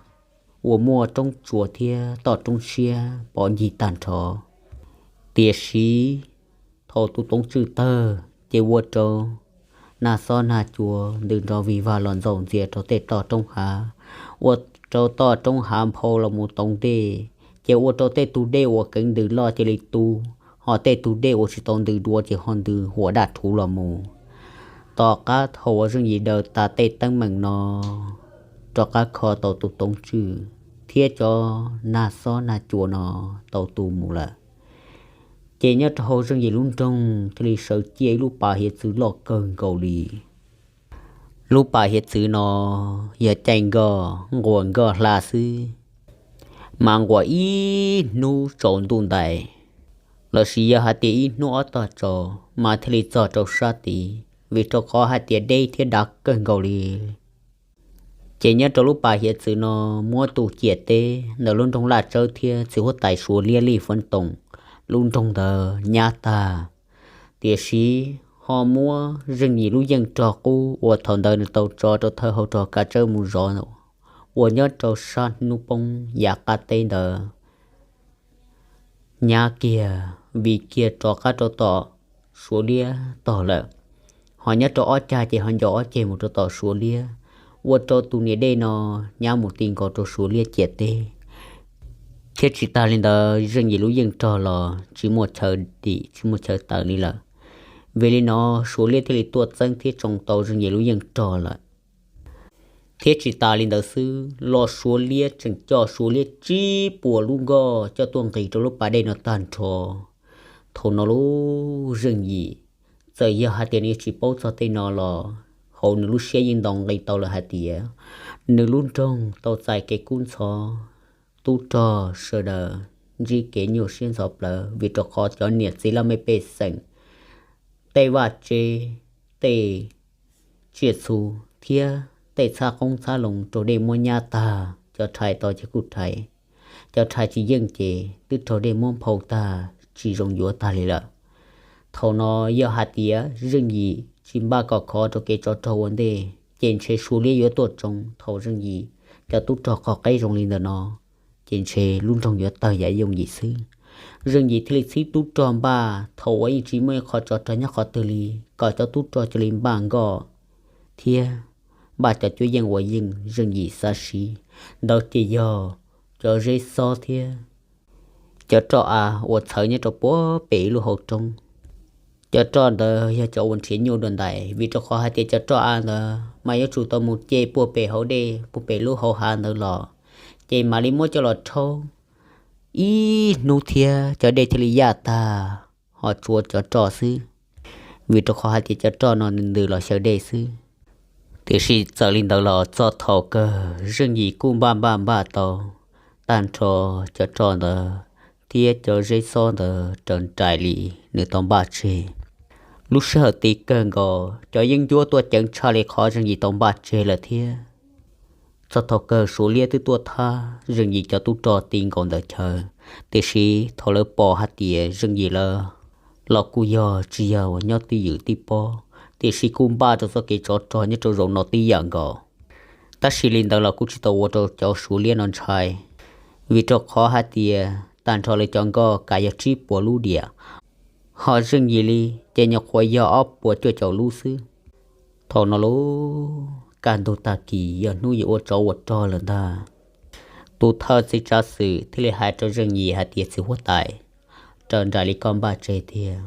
uas muaj roob tsua thiab toj roob siab pov ncig tag nrho. Tiam sis thaum tus toov tswj tawg ces ua rau nag xob nag cua ntws nrov vig vag los ntxaus ntxias rau tej toj roob hav, ua rau toj roob hav nphau los mus toov dej, ces ua rau tej tug dej uas keev ntws loj cia li tu, ho tej tug dej uas tsis tau ntws dua ces ho ntws huam daj rhuv los mus. Tom qab thaum uas Zeej Yim daws tas tej teeb meem no, rov qab kho tau tus toov tswj thiab cov nag xob nag cua no tau tu mus lawm. Ces nyob rau hauv Zeej Yim lub nroog thiaj li sawv ciaj ib lub pas hiav txwv loj kawg nkaus li. Lub pas hiav txwv no yog caij nkoj nquas nkoj hla xwb, mas nquas ib hnub tsaus ntuj ntais, lossis yog hais tias ib hnub ob tog tsaus mas thiaj li txog rau sab tid, vim rau qhov hais tias deb thiab dav kawg nkaus li. Ces nyob rau lub pas hiav txwv no muab tus ciam teb ntawm lub nroog Laj Tsawb thiab txiv huab tais Suav liab Lij Foob Toom lub nroog ntawd nyab tag. Tiam sis ho muab Zeej Yim lub yeej rog qub uas thaum ntawd nws tau tso rau thawj hauv rog kav tsawb mus zov uas nyob rau sab hnub poob yav qab teb ntawd nyab kiag, vim kiag rov qab rau tom Suav liab tog lawm. Ho nyob rau ob cag ces ho nco ob ceg mus rau tom Suav liab, ua rau tus niam dej no nyab mus ti nkaus rau Suav liab ciam teb. Thiab tsis tas li ntawd Zeej Yim lub yeej rog los tsis muaj chaw dim tsis muaj chaw tawm li lawm. Vim li no Suav liab thiaj li tuaj txeeb thiab tsoo tau Zeej Yim lub yeej rog lawm. Thiab tsis tas li ntawd xwb los Suav liab tseem coj Suav liab tsib puas lub nkoj coj tuaj nqis rau lub pas dej no tag nrho. Thaum no lub Zeej Yim txawm yog hais tias nws tsis paub txog tej no los hauv nws lub siab yeej ntaus nqi tau lawm hais tias nws lub nroog tau txais kev kub ntxhov, tub rog sawv daws ntsib kev nyuaj siab ntxhov plawv vim rau qhov cov niam txiv laj mej pej xeem, tej vaj tsev, tej tsiaj txhu thiab tej txhab qoob txhab loo raug dej muab nyab tag, cov rhais tau ces kuj rhais, cov rhais tsis yeej ces twb raug dej muab nphau tag tsis zoo yuav tag li lawm. Thaum no yog hais tias Zeej Yim tsis npaj kom khov rau kev tsov rog ua ntej ces ntshe Suav liab yuav tuaj tsoo thaum Zeej Yim cov tub rog qhov qeb zoo li ntawm no, ces ntshe lub nroog yuav tawg yav yooj yim xwb. Zeej Yim thiaj li txhib tub rog npaj thaum uas yeej tsis muaj ib qho tsov rog nyob qhov twg li, kom cov tub rog cia li npaj nkoj thiab npaj cov cuab yeej uas yeej Zeej Yim xav siv. Ntawd ces yog cov zeb xob thiab cov roj av uas txhawv nyob rau puag pem ib lub hauv roob. Cov roj ntawd yog cov uas nrhiav nyuj dua ntais, vim rau qhov hais tias cov roj av ntawd mas yuav tsum tau mus ce puag pem hauv dej puag pem lub hauv hav ntawd los, ces mam li muab coj los rhaub ib hnub thiab cov dej thiaj li yaj tag, ho tshuav cov roj xwb. Vim rau qhov hais tias cov roj no ntws los xyaw dej xwb. Tiam sis txawm li ntawd los txog thaum kawg Zeej Yim kuj npaj npaj npaj tau tag nrho cov roj ntawd thiab cov zeb xob ntawd raws nraim li nws tau npaj tseg. Lub sij hawm tid kawg nkaus cov yeeb ncuab tuaj ceev tshaj li qhov Zeej Yim tau npaj tseg lawm thiab. Txog thaum kawg Suav liab twb tuaj thab Zeej Yim cov tub rog ti nkaus ntawm chaw, tiam sis thaum lawv pom hais tias Zeej Yim lawv los kuj yog tsis yog uas nyob twj ywm tib pob, tiam sis kuj npaj rau txoj kev tsov rog nyob rau zaum no tib yam nkaus. Tab sis li ntawd los kuj tsis tau ua rau cov Suav liab no ntshai, vim rau qhov hais tias tag nrho lawv cov nkoj kav yog tsib puas lub diam, ho Zeej Yim li ces nyuam qhuav yog ob puas cuaj caum lub xwb. Thaum no lub kaj ntug tag kis yog hnub yuav ua tsov ua rog lawm ntag. Tus thawj txiv tsav xwm thiaj li hais rau Zeej Yim hais tias, txiv huab tais, raws nraim li koj npaj tseg tiag,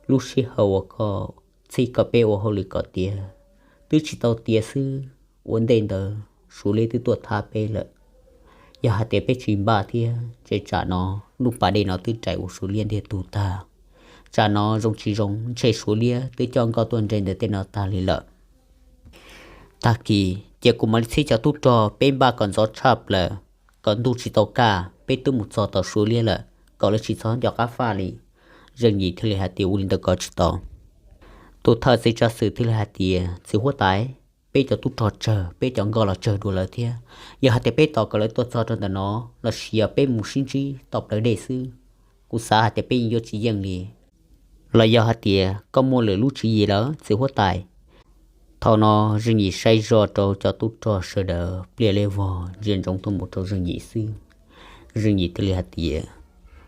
lub sij hawm uas koj txhij kom peb ua hauj lwm kom tiav twb tsis tau tiav xwb, ua ntej ntawd Suav liab twb tuaj thab peb lawm. Yog hais tias peb tsis npaj thiab ces tsam no lub pas dej no twb raim ua Suav liab ntiag tug tag. Tsam no zoo tsis zoo ntshe Suav liab twb coj nkoj tuaj nres ntawm tej no tag li lawm. Tag kis cia kuv mam li txhij cov tub rog peb npaj kom ntxov tshaj plaws, kom ntuj tsis tau kaj peb twb mus txog tom Suav liab lawm, kom lawv tsis txhob nco qab faj li. Zeej Yim thiaj li hais tias, ua li ntawd kom tsis tau. Tus thawj txiv tsav xwm thiaj li hais tias, txiv huab tais, peb cov tub rog tsawg, peb cov nkoj los tsawg dua lawv thiab. Yog hais tias peb tos kom lawv tuaj txog rau ntawm no lossis yog peb mus sib ntsib tom plawv dej xwb, kuv xav hais tias peb yeej yuav tsis yeej li. Los yog hais tias koj muaj lwm lub tswv yim lawm, txiv huab tais? Thaum no Zeej Yim saib zoj rau cov tub rog sawv daws pliaj li vog ntsia ntsoov tuaj mus rau Zeej Yim xwb. Zeej Yim thiaj li hais tias,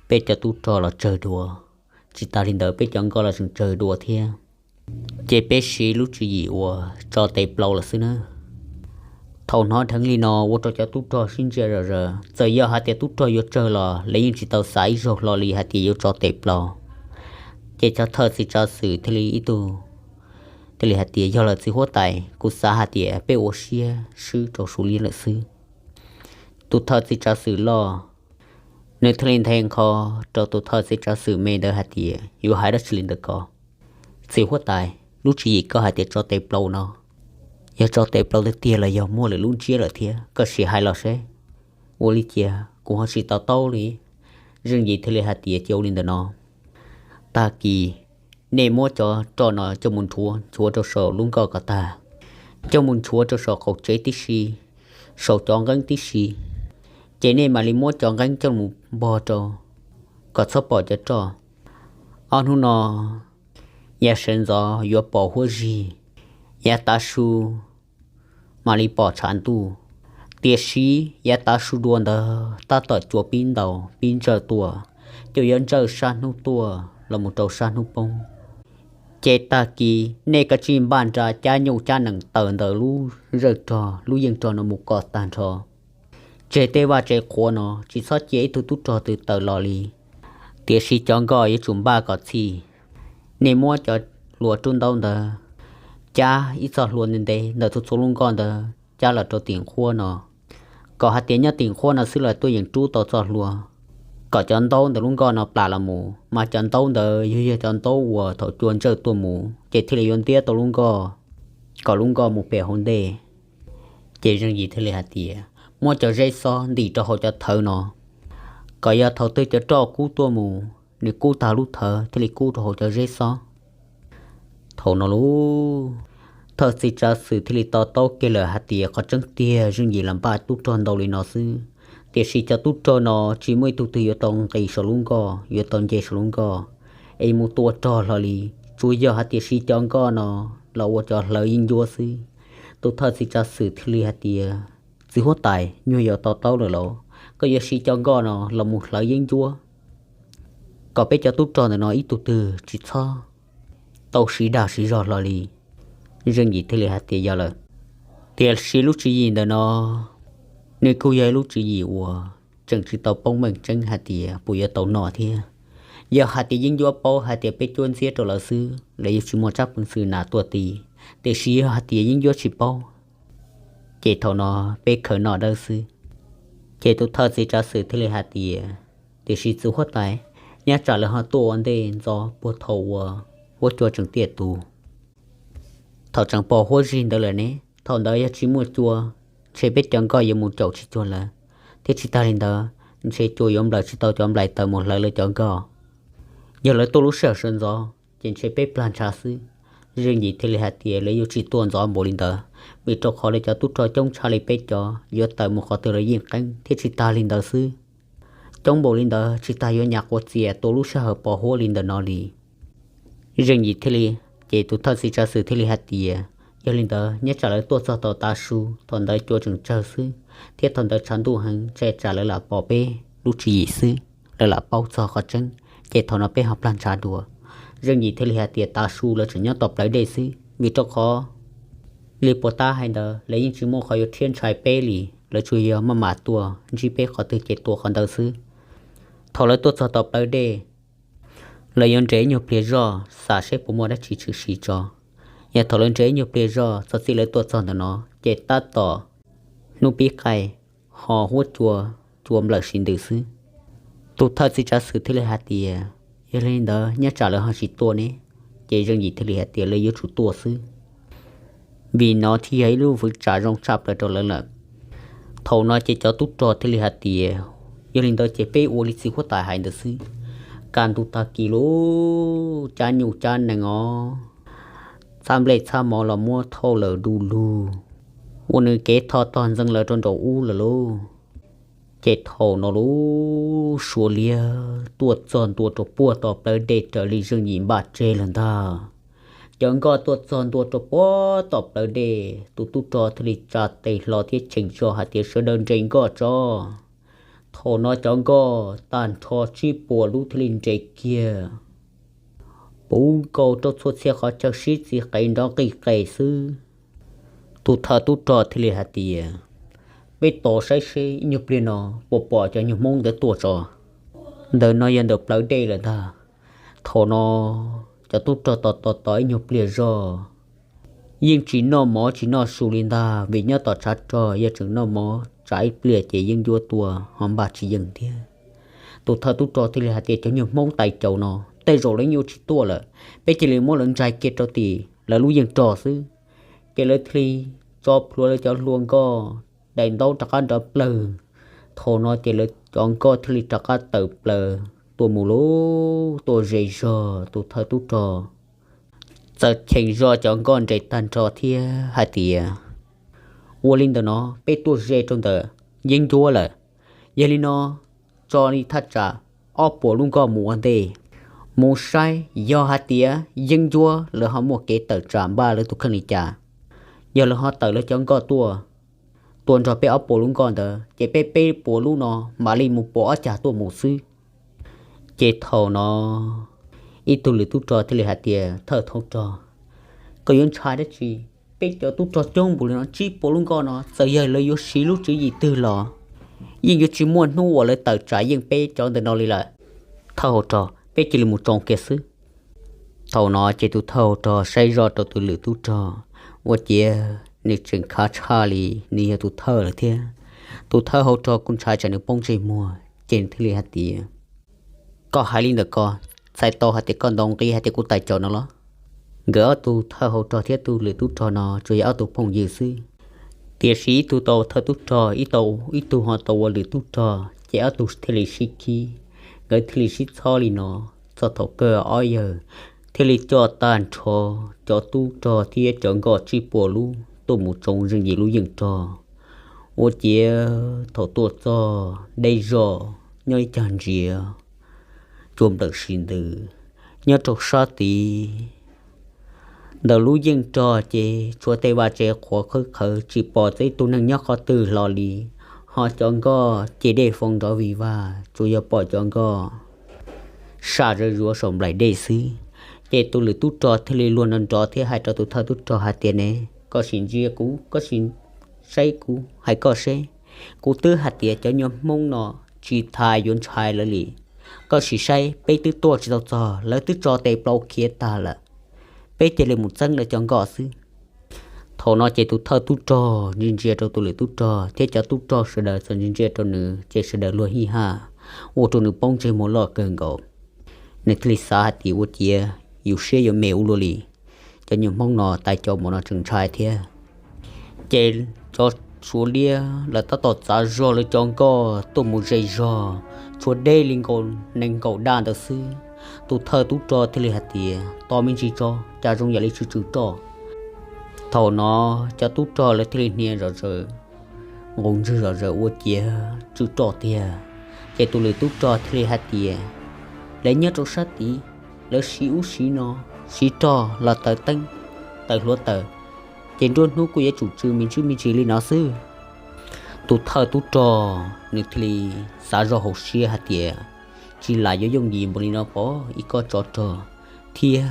peb cov tub rog los tsawg dua, tsis tas li ntawd peb cov nkoj los tseem tsawg dua thiab. Ces peb siv lub tswv yim uas tso tes plaus lawm xwb nawb. Thaum hnov dheev li no ua rau cov tub rog sib ntsia zom zaws, txawm yog hais tias tub rog yuav tsawg los lawv yeej tsis tau xav ib zaug hlo li hais tias yuav tso tes plaus. Ces cov thawj txiv tsav xwm thiaj li ib tug thiaj li hais tias, yog lawm txiv huab tais, kuv xav hais tias peb ua siab swb rau Suav liab lawm xwb. Tus thawj txiv tsav xwm loj Nws thiaj li nthe nqho rau tus thawj txiv tsav xwm me ntawd hais tias, Yuav hais dab tsi li ntawm ko? Txiv huab tais, lub tswv yim koj hais tias tso tes plaws no, yog tso tes plaws tiag tiag los yog muaj lwm lub ntsiab lawm thiab, koj sim hais los seb. Ua li cas kuv ho tsis to taub li. Zeej Yim thiaj li hais tias, Ces ua li ntawm no, tag kis nej muab cov roj no coj mus nchuav, nchuav rau saum lub nkoj kom tag, coj mus nchuav rau saum qaum tsev tib si, saum cov nqeeb tib si, ces nej mam li muab cov nqeeb coj mus npog rau kom txhob pom cov roj. Ob hnub no yav sawv ntxov yuav pom huab zig, yav tav su mam li pom tshav ntuj. Tiam sis yav tav su dua ntawd tab tom cua pib ntaus pib ntsawj tuaj, cua yuav ntsawj sab hnub tuaj los mus rau sab hnub poob. Ces tag kis nej kav tsij npaj nra cab nyuj cab nees taws ntawm lub zawj rog lub yeej rog no mus kom tag nrho. Tseg tej vaj tsev qhuav no, tsis txhob cia ib tug tub rog twg tawm los li. Tiam sis cov nkoj yuav tsum npaj kom txhij. Nej muab cov hlua rub ntaub ntawd cab ib txoj hlua ntev ntev ntawm txhua txhua lub nkoj ntawd cab los rau tim nqhuab no, kom hais tias nyob tim nqhuab no xwb los tuaj yeem rub tau txoj hlua, kom cov ntaub ntawm lub nkoj no plam los mus. Mas cov ntaub ntawd yog, yog cov ntaub uas thaum cua ntsawj tuaj mus ces thiaj li yuav ntiab tau lub nkoj, kom lub nkoj mus pem hauv ntej. Ces Zeej Yim thiaj li hais tias, Muab cov zeb xob ntim rau hauv cov thawv no, kom yog thaum twg cov roj kub tuaj mus, nws kub tag lub thawv thiaj li kub rau hauv cov zeb xob. Thaum no lub thawj txiv tsav xwm thiaj li to taub kiag lawm hais tias qhov tseeb tiag Zeej Yim los npaj tub rog ntau li no xwb, tiam sis cov tub rog no tsis muaj ib tug twg yuav tau nqis saum lub nkoj, yuav tau nce saum lub nkoj es mus tua rog hlo li. Tsuas yog hais tias siv cov nkoj no los ua cov hlawv yeeb ncuab xwb. Tus thawj txiv tsav xwm thiaj li hais tias, Txiv huab tais, nyuag yaus to taub lawm los, koj yuav siv cov nkoj no los mus hlawv yeeb ncuab, kom peb cov tub rog ntawm no ib tug twg tsis txhob tau siv dag siv zog hlo li. Zeej Yim thiaj li hais tias, Yog lawm. Tiam sis lub tswv yim ntawm no, nws kuj yog ib lub tswv yim uas tseem tsis tau poob meej tseeb hais tias puas yuav tau noj thiab. Yog hais tias yeeb ncuab paub hais tias peb cuab ntxiab rau lawv xwb, lawv yuav tsis muaj tsab peev xwm nam tuaj ti. Tiam sis yog hais tias yeeb ncuab tsis paub, ces thaum no peb khaws noj dawb xwb. Ces tus thawj txiv tsav xwm thiaj li hais tias, Tiam sis txiv huab tais, nyob tsam lawv ho tuaj ua ntej ntxov puag thaum uas huab cua tseem tiaj tus, thaum tseem pom huab zig ntawd lawm ne, thaum ntawd yog tsis muaj cua, ntshe peb cov nkoj yuav mus caum tsis cuag lawv, thiab tsis tag li ntawd, ntshe cua yuav nplawm tsis tau cov nplais taws mus hlawv lawv cov nkoj. Yog lawv tuaj lub sij hawm sawv ntxov ces ntshe peb plag ntshav xwb. Zeej Yim thiaj li hais tias, Lawv yuav tsis tuaj ntxov npaum li ntawd, vim rau qhov lawv cov tub rog coob tshaj li peb cov, yuav taws mus qhov twg los yeej qeeb, thiab tsis tag li ntawd xwb, coob npaum li ntawd tsis tas yuav nyas quav txias tua lub sij hawm pos huab li ntawm no li. Zeej Yim thiaj li, ces tus thawj txiv tsav xwm thiaj li hais tias, Yog li ntawd nyob tsam lawv tuaj txog tau tav su, thaum ntawd cua tseem tsawg xwb, thiab thaum ntawd tshav ntuj heev, ntshe tsam lawv lam pom peb lub tswv yim xwb, lawv lam paub txog qhov tseeb, ces thaum no peb ho plag ntshav dua. Zeej Yim thiaj li hais tias, Tav su lawv tseem nyob tom plawv dej xwb, vim rau qhov li puas tab hais ntawd lawv yeej tsis muaj qhov yuav rhiab ntshai peb li, lawv tsuas yog maj mam tuaj ntsib peb qhov twg ces tua qhov ntawd xwb. Thaum lawv tuaj txog tom plawv dej, lawv yuav nres ib nyuag pliag zoj xam seb puas muaj dab tsi tshwm sim tso. Yog thaum lawv nres ib nyuag pliag zoj txog txij lawv tuaj txog ntawm no ces tab tom hnub pib qaij, ho huab cua, cua nplawm sis ntws xwb. Tus thawj txiv tsav xwm thiaj li hais tias, Yog li ntawd nyob tsam lawv ho tsis tuaj ne, ces Zeej Yim thiaj li hais tias lawv yuav tsum tuaj xwb, vim no thiaj yog ib lub hwv tsam zoo tshaj plaws rau lawv lawm. Thaum no ces cov tub rog thiaj li hais tias, Yog li ntawd ces peb ua li txiv huab tais hais ntawd xwb. Kaj ntug tag kis lub cab nyuj cab nees os, txhab nplej txhab mov los muab thauj lawm du lug, ua nws kev tho tog ntxeev lawv rau nraum ub lawm lauj. Ces thaum no lub suav liab tuaj txog ntua rau puag tom plawv dej raws li Zeej Yim npaj tseg lawm ntag. Cov nkoj tuaj txog ntua rau puag tom plawv dej, tus tub rog thiaj li tsa tes hlo thiab cheem zog hais tias, Sawv daws nres nkoj tso. Thaum no cov nkoj tag nrho tsib puas lub thiaj li nres kiag, puv nkaus rau txhua txhia qhov chaw sib txiv qev nrov nqis qes xwb. Tus thawj tub rog thiaj li hais tias, Peb tos saib seb ib nyuag pliag no puas pom cov nyuag Hmoob ntawd tuaj tso. Ntawm no yog ntawm plawv dej lawm ntag. Thaum no cov tub rog tos tos tos ib nyuag pliag zog, yeej tsis noj mov tsis noj su li ntag, vim nyob tom tshav rog yog tseem noj mov tsam ib pliag ces yeeb ncuab tuaj ho npaj tsis yeej thiab. Tus thawj tub rog thiaj li hais tias, cov nyuag Hmoob tais caus no tej zaum lawv yuav tsis tuaj lawm, peb cia li muab lawv ntsais kiag rau tim lawv lub yeej rog xwb. Ces lawv thiaj li tso plhuav lawv cov hlua nkoj, daim ntaub rov qab nrov plawg. Thaum no ces lawv cov nkoj thiaj li rov qab tawm plaws tuaj mus lub tuaj ze zog. Tus thawj tub rog txawm cheem zog cov nkoj nres tag nrho thiab hais tias, ua li ntawm no, peb tuaj ze rau ntawm yeeb ncuab lawm. Yog li no, tso li thaj tsam ob puas lub nkoj mus ua ntej, mus saib yog hais tias yeeb ncuab lawv ho muaj kev tawm tsam npaj lawv tus kheej li cas. Yog lawv ho tawm lawv cov nkoj tuaj, tuaj nrog peb ob puas lub nkoj ntawd, ces peb peb puas lub no mam li mus pom ob cag tuaj mus xwb. Ces thaum no ib tug lwm tub rog thiaj li hais tias, thawj hauv rog, koj yuav ntshai dab tsi? Peb cov tub rog coob npaum li no, tsib puas lub nkoj no, txawm yog lawv yuav siv lub tswv yim twg los yeej yuav tsis muaj hnub uas lawv tawm tsam yeej peb cov ntawm no li lawm. Thawj hauv rog, peb cia li mus tsoo kiag xwb. Thaum no ces tus thawj hauv rog saib zoj rau tus lwm tub rog, ua ciav nws tseem khav tshaj li nws yog tus thawj lawm thiab. Tus thawj hauv rog kuj ntshai tsam nws poob ntsej muag, ces nws thiaj li hais tias, koj hais li ntawm ko, txhais tau hais tias koj ntaus nqi hais tias kuv tais caus no los? Nkawd ob tug thawj hauv rog thiab tus lwm tub rog no tsuas yog ob tug phooj ywg xwb, tiam sis ib tug tau thawj tub rog, ib tug ho tau ua lwm tub rog, ces ob tug thiaj li sib khib, nkawd thiaj li sib txhob li no. Txog thaum kawg ob yawg thiaj li coj tag nrho cov tub rog thiab cov nkoj tsib puas lub tuaj mus tsoo Zeej Yim lub yeej rog. Ua ciav thaum tuaj txog deb zog nyob ib cag ntsiav, cua nplawm si ntws, nyob rau sab tid ntawm lub yeej rog ces tshuav tej vaj tse qhuav qhawv qhawv, tsis pom txog ib tug neeg nyob qhov twg hlo li. Ho cov nkoj ces dej foo nrov vig vag, tsuas yog pom cov nkoj sam zawv zuav saum nplaim dej xwb. Ces tus lwm tub rog thiaj li luag nrov nrov thiab hais rau tus thawj tub rog hais tias, ne, koj sim ntsia kuv, koj sim saib kuv, hais koj seb. Kuv twb hais tias cov nyuag Hmoob no tsis tas yuav ntshai lawv li. Koj sim saib, peb twb tuaj tsis tau txog, lawv twb tso tes plaub khiav tag lawm. Peb cia li mus txeeb lawv cov nkoj xwb. Thaum no ces tus thawj tub rog ntsia ntsia rau tus lwm tub rog thiab cov tub rog sawv daws txawm ntsia ntsia rau nws, ces sawv daws luag hij haj, ua rau nws poob ntsej muag loj kawg nkaus. Nws thiaj li xav hais tias, ua ciav yus siab yuav me ua luaj li, cov nyuag Hmoob no tais caus npaum no tseem ntshai thiab. Ces cov Suav liab lawv tab tom txav zog lawv cov nkoj tuaj mus ze zog, tshuav deb li nkaus nees nkaum daj ntawd xwb. Tus thawj tub rog thiaj li hais tias, tos me ntsis tso, cas zoo yam li tsw tsw roj. Thaum no cov tub rog lawv thiaj li hnia zom zaws, nqus ntswg zom zaws ua ciav tsw roj tiag. Ces tus lwm tub rog thiaj li hais tias, lawv nyob rau sab tid, lawv siv ub siv no, siv rog los taws teeb, taws hluav taws, ces nruab hnub kuj yuav tsum tsw me ntsis me ntsis li no xwb. Tus thawj tub rog nws thiaj li xav zoj hauv siab hais tias, tsis lam yuav yooj yim npaum li no pov ib kob tsov rog thiab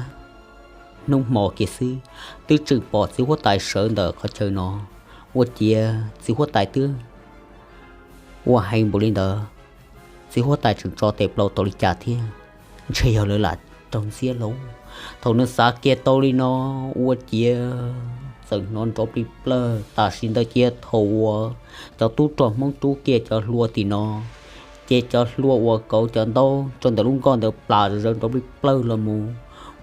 hnub hmo kiag xwb, twb tseem pom txiv huab tais sawv ntawm qhov chaw no. Ua ciav txiv huab tais twb ua heev npaum li ntawd, txiv huab tais tseem tso tes plaub tau li cas thiab, ntshe yog lawv lam raug ntxiab lauj. Thaum nws xav kiag tau li no, ua ciav txawm hnov nrov plig plawg tam sim ntawd cia thaum uas cov tub rog Hmoob rub kiag cov hlua tim no, ces cov hlua uas kauv cov ntaub rau ntawm lub nkoj ntawd plam zom zaws nrov plig plawg los mus,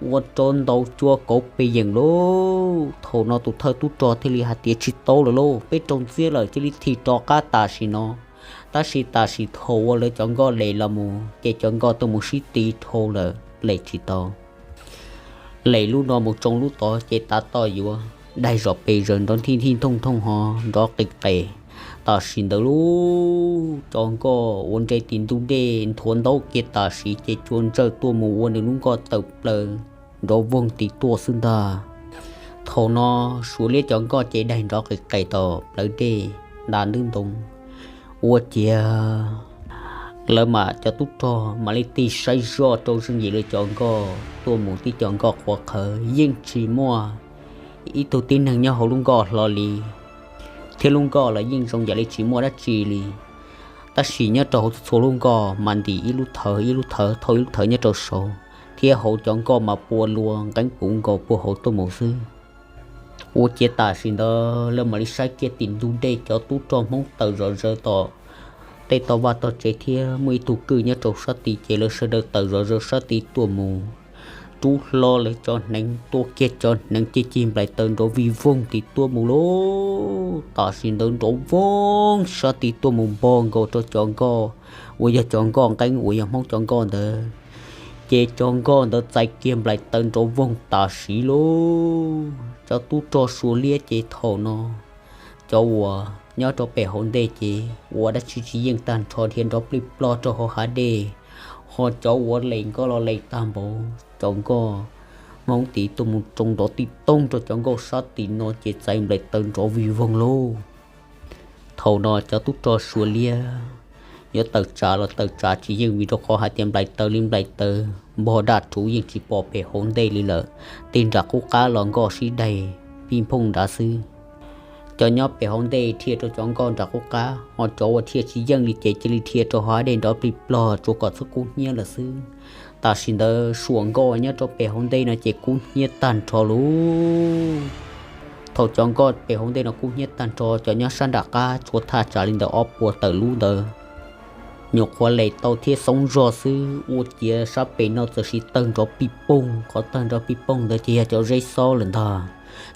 ua rau ntau cua kauv pes yeem lauj. Thaum no tus thawj tub rog thiaj li hais tias, tsis tau lawm lauj, peb raug ntxiab lawm, cia li thim rov qab tam sim no. Tab sis tam sim thaum uas lawv cov nkoj les los mus, ces cov nkoj tuaj mus sib ti dhau lawm, les tsis tau. Les lub no mus tsoo lub tod ces tav toj yuav daig zom pes zaws, nrov nthij nthij ntooj ntooj ho nrov qis qes. Tam sim ntawd lub cov nkoj uas nres tim ntug dej nthuav ntaub kiag tam sim ces cua ntsawj tuaj mus ua nws lub nkoj tawm plaws nrov voog tim tuaj xwb ntag. Thaum no Suav liab cov nkoj ces daig nrov qis qes tom plawv dej nta ntub ntoo. Ua ciav lawv mam cov tub rog mam li tig saib zoj rau Zeej Yim lawv cov nkoj tuaj mus, tib cov nkoj qhuav qhawv yeej tsis muaj ib tug tib neeg nyob hauv lub nkoj hlo li, thiab lub nkoj los yeej zoo yam li tsis muaj dab tsi li. Tab sis nyob rau hauv txhua lub nkoj mas ntim ib lub thawv ib lub thawv thauj ib lub thawv nyob rau saud, thiab hauv cov nkoj mas pua lua nqeeb puv nkaus puag hauv tuaj mus xwb. Ua ciav tam sim ntawd lawv mam li saib kiag tim ntug dej cov tub rog Hmoob taws zom zaws tom tej toj vaj toj tsev thiab muaj ib tug kwj nyob rau sab tid ces lawv sawv daws tawm zom zaws sab tid tuaj mus. Rub hlo lawv cov hneev, tuaj kiag cov hneev cig cig nplaim taws nrov vij voog tid tuaj mus lauj. Tam sim ntawd nrov voog sab tid tuaj mus npog nkaus rau cov nkoj uas yog cov nkoj nqeeb uas yog Hmoob cov nkoj ntawd, ces cov nkoj ntawd txais kiag nplaim taws nrov voog tam sim lauj. Cov tub rog Suav liab ces thaum no cov uas nyob rau pem hauv ntej ces ua dab tsi tsis yeej tag nrho dhia nrov plig plog rau hauv hav dej, ho cov uas les nkoj los les tag npaum cov nkoj Hmoob tid tuaj mus tsoo nrov tib toog rau cov nkoj sab tim no ces txais nplaim taws nrov vij voog lauj. Thaum no cov tub rog Suav liab yuav tawm tsam los tawm tsam tsis yeej vim rau qhov hais tias nplaim taws li nplaim taws npog daj rhuv yeej tsis pom pem hauv ntej li lawm, tej nram qub qab los nkoj sib daig pij nphooj nrad xwb. Cov nyob pem hauv ntej dhia rau cov nkoj nram qub qab, ho cov uas dhia tsis yeej li ces cia li dhia rau hauv dej nrov plig plog tsuas kom txhob kub hnyiab lawm xwb. Tam sim ntawd suam nkoj nyob rau pem hauv ntej no ces kub hnyiab tag nrho lauj. Thaum cov nkoj pem hauv ntej no kub hnyiab tag nrho, cov nyob sab nram qab tshuav thaj tsam li ntawm ob puas tawm lub ntawd nyuam qhuav les tau thiab xoob zog xwb, ua ciav sab pem no txawm siv tawg nrov pij poog. Qhov tawg nrov pij poog ntawd ces yog cov zeb xob lawm ntag.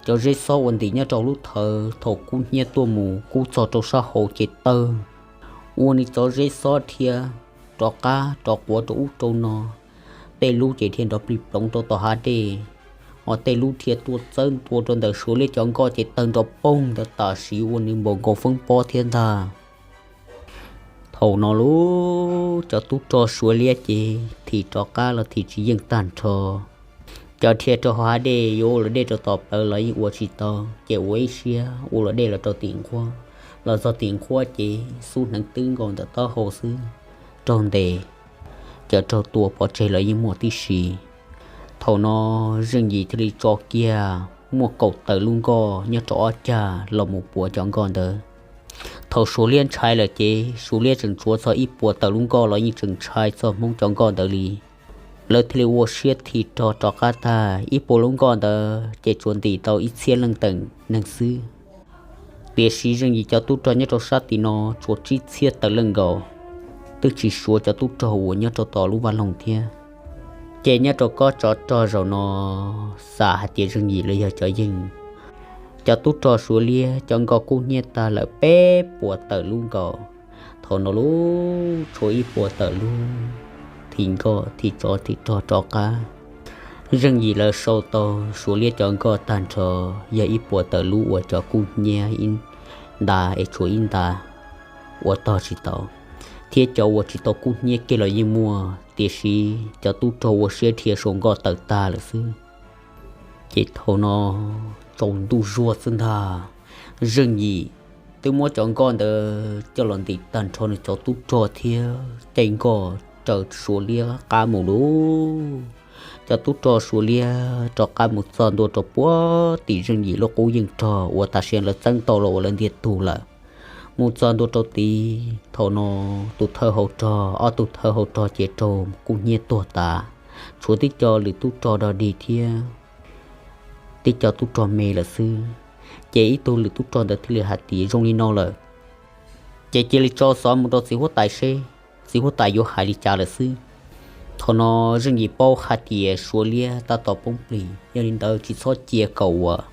Cov zeb xob uas ntim nyob rau lub thawv thaum kub hnyiab tuaj mus kub txog rau sab hauv ces tawg, ua nws cov zeb xob dhia rov qab rov quav rau ub rau no. Tej lub ces dhia nrov plig ploov rau tom hav dej, ho tej lub dhia tuaj txawb ntua rau ntawm Suav liab cov nkoj ces tawg nrov poog ntawd tam sim ua nws npaum nkaus feeb pob thiab ntag. Thaum no lauj, cov tub rog Suav liab ces thim rov qab los thim tsis yeej tag nrho. Cov dhia rau hauv hav dej yuav ua luam dej rau tom plawv los yeej ua tsis tau, ces ua ib siab ua luam dej los rau tim nqhuab. Los txog tim nqhuab ces xub hneev twb nkaus ntawm taub hau xwb, raug ntes, cov raug tua pov tseg los yeej muaj tib si. Thaum no Zeej Yim thiaj li tso kiag muaj kaum tawm lub nkoj nyob rau ob cag los mus puav cov nkoj ntawd. Thaum Suav liab ntshai lawm ces Suav liab tseem tshuav txog ib puas tawm lub nkoj los yeej tseem ntshai txog Hmoob cov nkoj ntawd li. Lawv thiaj li ua siab thim rog rov qab tag, ib puas lub nkoj ntawd ces tsuas ntim tau ib txhiab leej tawm neeg xwb. Tiam sis Zeej Yim cov tub rog nyob rau sab tim no tshuav tsib txhiab tawm leej nkaus, twb tsis suav cov tub rog uas nyob rau tom lub vaj loog thiab. Ces nyob rau kob tsov rog zaum no, xam hais tias Zeej Yim los yog cov yeej, cov tub rog Suav liab cov nkoj kub hnyiab tag lawm peb puas tawm lub nkaus. Thaum no lauj, tshuav ib puas tawm lub, thim nkoj thim tsov thim rog rov qab. Zeej Yim lawv sau tau Suav liab cov nkoj tag nrho yog ib puas tawm lub uas cov kub hnyiab ib nta es tshuav ib nta ua tog tsis tau, thiab cov uas tsis tau kub hnyiab kiag los yeej muaj, tiam sis cov tub rog ua siab dhia sau nkoj tawm tag lawm xwb. Ces thaum no tsaus ntuj zuag xwb ntag, Zeej Yim twb muab cov nkoj ntawd coj los ntim tag nrho nws cov tub rog thiab caij nkoj raws Suav liab qab mus lauj. Cov tub rog Suav liab rov qab mus txog ntua rau puag tim Zeej Yim lub qub yeej rog uas tam sim lawv txeeb tau los uas lawv ntiag tug lawm. Mus txog ntua rau tid, thaum no tus thawj hauv rog, ob tug thawj hauv rog ces raug kub hnyiab tuag tas, tshuav tib co lwm tub rog dog dig thiab tib co tub rog me lawm xwb. Ces ib tug lwm tub rog ntawd thiaj li hais tias zoo li no lawm, ces cia li tso xov mus rau txiv huab tais seb txiv huab tais yuav hais li cas lawm xwb. Thaum no Zeej Yim paub hais tias Suav liab tab tom poob plig, yog li ntawd tsis txhob cia kom uas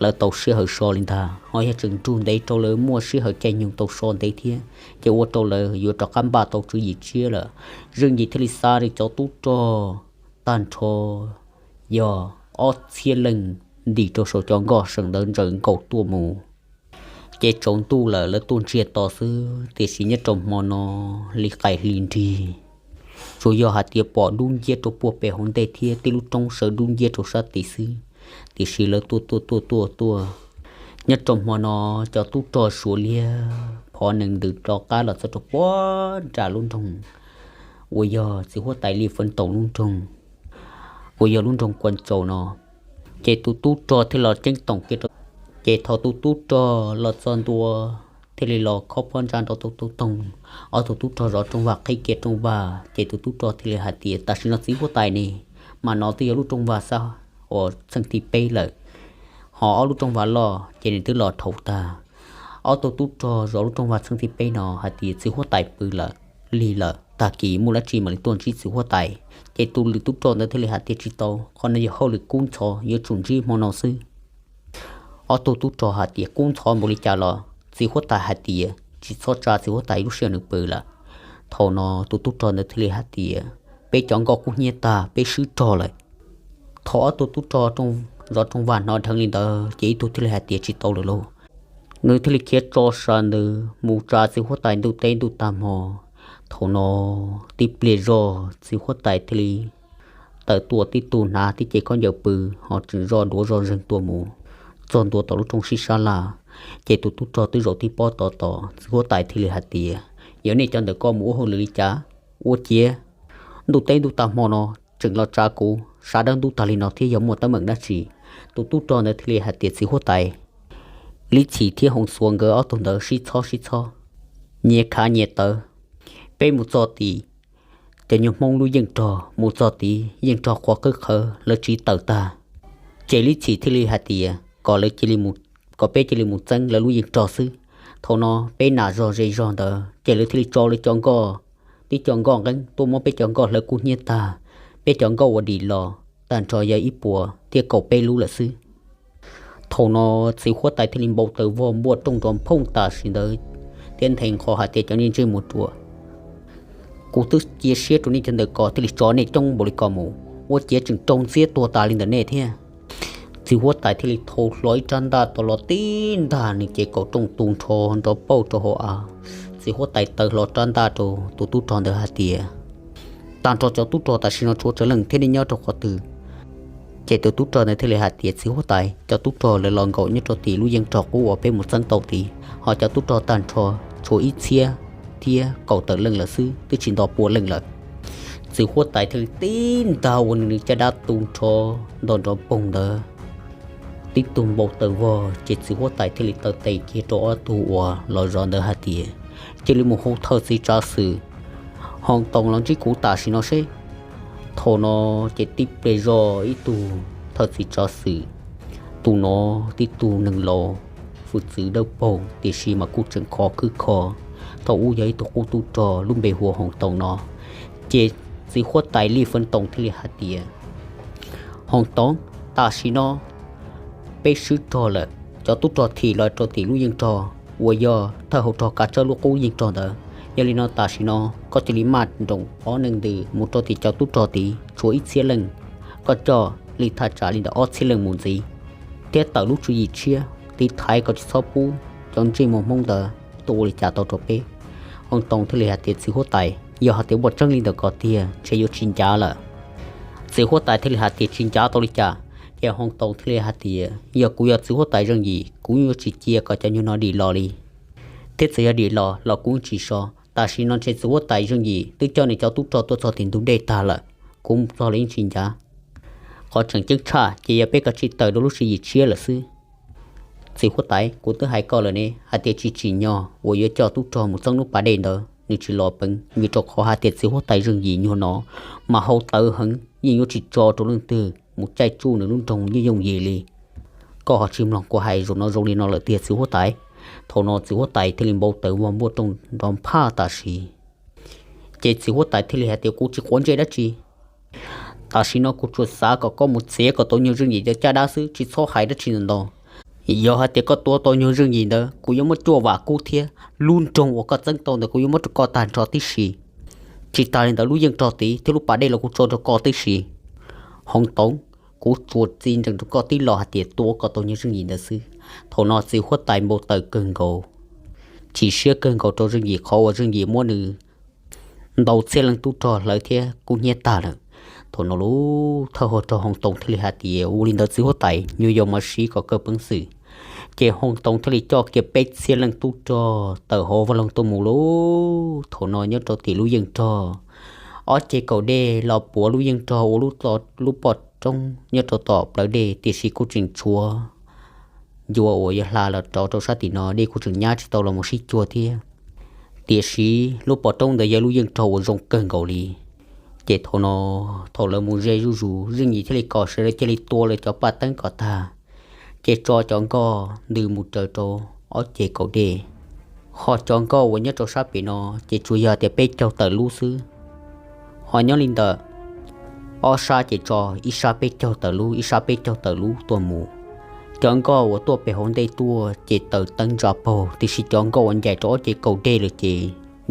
lawv tau sij hawm so li ntag, ho yog tseem nrug ntev rau lawv muaj sij hawm caij nyoog tau so ntev thiab ces ua rau lawv yuav rov qab npaj tau tswv yim tshiab lawm. Zeej Yim thiaj li xa nws cov tub rog tag nrho yog ob txhiab leej ntim rau saum cov nkoj seem ntawd ntsaws nkaus tuaj mus. Ces tsaus ntuj lawm lawv tuaj ntsiag to xwb, tiam sis nyob rau hmo no li qaim hli nrig, tsuas yog hais tias pom dub nciab rau puag pem hauv ntej thiab tib lub roob sawv dub nciab rau sab tid xwb. Tiam sis lawv tuaj tuaj tuaj tuaj tuaj, nyob rau hmo no cov tub rog Suav liab phov nees ntws rov qab los txog rau puag nram lub nroog uas yog txiv huab tais Li Fawv Toom lub nroog, uas yog lub nroog Kuam Tsaus no. Ces tus tub rog thiaj los ceeb toom kiag rau, ces thaum tus tub rog los txog ntua thiaj li los khob pob ntsa nrov toog toog toog. Ob tug tub rog zov rooj vag qhib kiag rooj vag, ces tus tub rog thiaj li hais tias tam sim no txiv huab tais ne mas no twb yog lub rooj vag xab uas txheej thib peb lawm, ho ob lub rooj vag loj ces nws twb los dhau tag. ob tug tub rog zov lub rooj vag txheej thib peb no hais tias txiv huab tais pw lawm, lig lawm, tag kis muaj dab tsi mam li tuaj ntsib txiv huab tais. Ces tus lwm tub rog ntawd thiaj li hais tias tsis tau, qhov no yog hauj lwm kub ntxhov, yuav tsum ntsib hmo no xwb. Ob tug tub rog hais tias kub ntxhov npaum li cas los txiv huab tais hais tias tsis txhob tsa txiv huab tais lub sij hawm nws pw lawm. Thaum no tus tub rog ntawd thiaj li hais tias peb cov nkoj kub hnyiab tag, peb swb rog lawm. Thaum ob tug tub rog zov rooj vag hnov dheev li ntawd ces ib tug thiaj li hais tias tsis tau lawm lauj. Nws thiaj li khiav tso saw ntawd mus tsa txiv huab tais ntuj teb ntuj tag hmo. Thaum no tib pliag zog txiv huab tais thiaj li tawm tuaj tib tug hnav tib ce khaub ncaws pw ho tseem zoj duav zoj zeeg tuaj mus txog ntua tom lub rooj sib sab laj. Ces tus tub rog twb zaum tib pob tod tos, txiv huab tais thiaj li hais tias yog nej cov ntawm ko mus ua hauj lwm li cas, ua ciav ntuj teb ntuj tag hmo no tseem los tsa kuv sab dawb ntub tag li no thiab yog muaj teeb meem dab tsi? Tus tub rog ntawd thiaj li hais tias txiv huab tais, Lib Chim thiab Hoos Xuav nkawd ob tug ntawd sib txhob sib txhob, nyias khav nyias tawv. Peb mus txog tid, cov nyuag Hmoob lub yeej rog mus txog tid yeej rog qhuav qwb qhawv lawv tsiv tawm tag. Ces Lib Chim thiaj li hais tias kom lawv cia li mus, kom peb cia li mus txeeb lawv lub yeej rog xwb. Thaum no peb nam zog ze zog ntawd ces lawv thiaj li tso lawv cov nkoj, tib co nkoj nqeeb tuaj muab peb cov nkoj hlawv kub hnyiab tag. Peb cov nkoj uas dim los tag nrho yog ib puas thiab kaum peb lub lawm xwb. Thaum no txiv huab tais thiaj li npau taws vog npuaj rooj nrov nphooj tam sim ntawd thiab nthe nqho hais tias cov niag ntsej muag ruam, kuv twb cia siab rau nej cov ntawm ko thiaj li tso nej coob npaum li ko mus, ua ciav tseem raug ntxiab tuag tas li ntawm nej thiab. Txiv huab tais thiaj li thau hlo ib rab ntaj tau los tib ntag nws ces kaum rooj tu nrho nrov pauj rau hauv av. Txiv huab tais taw hlo rab ntaj rau tus tub rog ntawd hais tias, Tag nrho cov tub rog tam sim no tshuav tsawg leej thiab nej nyob rau qhov twg? Ces tus tub rog ntawd thiaj li hais tias, Txiv huab tais, cov tub rog lawv los nkaum nyob rau tim lub yeej rog qub uas peb mus txeeb tau tid, ho cov tub rog tag nrho tshuav ib txhiab thiab kaum tawm leej lawm xwb, twb tsis nto pua leej lawm. Txiv huab tais thiaj li tib ntag ua nws caj dab tu nrho nto nrov poog ntawd. Tib tug npau taws vog ces txiv huab tais thiaj li taw tes kiag rau ob tug uas los zov ntawd hais tias, Cia li mus hu thawj txiv tsav xwm Hoo Toos los ntsib kuv tam sim no seb. Thaum no ces tib pliag zog ib tug thawj txiv tsav xwm, tus no tib tug neeg laus hwj txwv dawb paug tiam sis mas kuj tseem khov khwb kho, thaum ub yog ib tug qub tub rog lub npe hu ua Hoo Toos no. Ces txiv huab tais Lij Feeb Toos thiaj li hais tias, Hoo Toos, tam sim no peb swb rog lawm, cov tub rog thim los rau tim lub yeej rog uas yog thawj hauv rog kav tsawb lub qub yeej rog ntawd. Yog li no tam sim no koj cia li maj nroos ob neeg ntws mus rau tim cov tub rog tid tshuav ib txhiab leej, koj coj li thaj tsam li ntawm ob txhiab leej mus ntxiv, thiab tawm lub tswv yim tshiab tiv thaiv kom tsis txhob pub cov ntsej muag Hmoob ntawd tuaj ua li cas tau rau peb. Hoo Toos thiaj li hais tias, Txiv huab tais, yog hais tias muaj tseeb li ntawm ko tiag ntshe yuav tsis ncav lawm. Txiv huab tais thiaj li hais tias, Tsis ncav tau li cas? Ces Hoo Toos thiaj li hais tias, Yog kuv yog txiv huab tais Zeej Yim, kuv yuav tsis cia kom cov nyuag no dim los li, thiab txawm yog dim los los kuv tsis so. Tam sim no ntshe txiv huab tais Zeej Yim twb coj nws cov tub rog tuaj txog tim ntug dej tag lawm, kuv mus txog los yeej tsis ncav. Qhov tseem ceeb tshaj ces yog peb kav tsij tawm rau lub tswv yim tshiab lawm xwb. Txiv huab tais, kuv twb hais koj lawm ne hais tias tsis tsim nyog uas yuav coj tub rog mus txeeb lub pas dej ntawd, nws tsis los peev, vim rau qhov hais tias txiv huab tais Zeej Yim nyuag no mas haus tawv heev, yeej yuav tsis tso rau leej twg mus caij tsuj nws lub nroog yooj yooj yim li. Koj ho tsis mloog kuv hais zaum no zoo li no lawm tiag txiv huab tais? Thaum no txiv huab tais thiaj li npau taws vog npuaj rooj nrov nphaj tam sim. Ces txiv huab tais thiaj li hais tias, Kuv tsis quav ntsej dab tsi. Tam sim no kuv tsuas xav kom koj mus txiav kom tau nyuag Zeej Yim cov caj dab xwb, tsis txhob hais dab tsi ntau ntau. Yog hais tias koj tua tau nyuag Zeej Yim ntawd, kuv yuav muab cuaj vam kub thiab lub nroog uas koj txeeb tau ntawd kuv yuav muab rau koj tag nrho tib si. Tsis tas li ntawd, lub yeej rog tid thiab lub pas dej los kuv tso rau koj tib si. Hoo Toos, kuv tsuas txi nrees rau koj tib lo hais tias tua kom tau nyuag Zeej Yim ntawd xwb. Thaum no txiv huab tais npau taws kawg nkaus, chim siab kawg nkaus rau Zeej Yim qhov uas Zeej Yim muab nws ntau txhiab leej tub rog hlawv thiab kub hnyiab tag lawm. Thaum no lub thawj hauv rog Hoo Toos thiaj li hais tias, Ua li ntawd txiv huab tais, nyuag yaus mas siv kom kawg peev xwm. Ces Hoo Toos thiaj li coj kiag peb txhiab leej tub rog tawm hauv vaj loog tuaj mus lauj. Thaum no nyob rau tim lub yeej rog, ob ceg kaum dej los puav lub yeej rog ua lub pom roob nyob rau tom plawv dej, tiam sis kuj tseem tshuav ncua uas yuav hla los rov rau sab tim no, dej kuj tseem nyab tsis tau los mus sib cuag thiab. Tiam sis lub pom roob ntawd yog lub yeej rog uas zoo kawg nkaus li. Ces thaum no, thaum lawv mus ze zuj zus, Zeej Yim thiaj li kom sawv daws cia li tua lawv cov paj teeb kom tag, ces tso cov nkoj ntws mus raws rau ob ce kaum dej, ho cov nkoj uas nyob rau sab pem no ces tsuas yog tias peb caug tawm lub xwb. Ho nyob li ntawm ob sab ces tso ib sab peb caug tawm lub, ib sab peb caug tawm lub tuaj mus. Cov nkoj uas tuaj pem hauv ntej tuaj ces taws teeb ntsa paug, tiam sis cov nkoj uas ncaim rau ob ce kaum dej lawm ces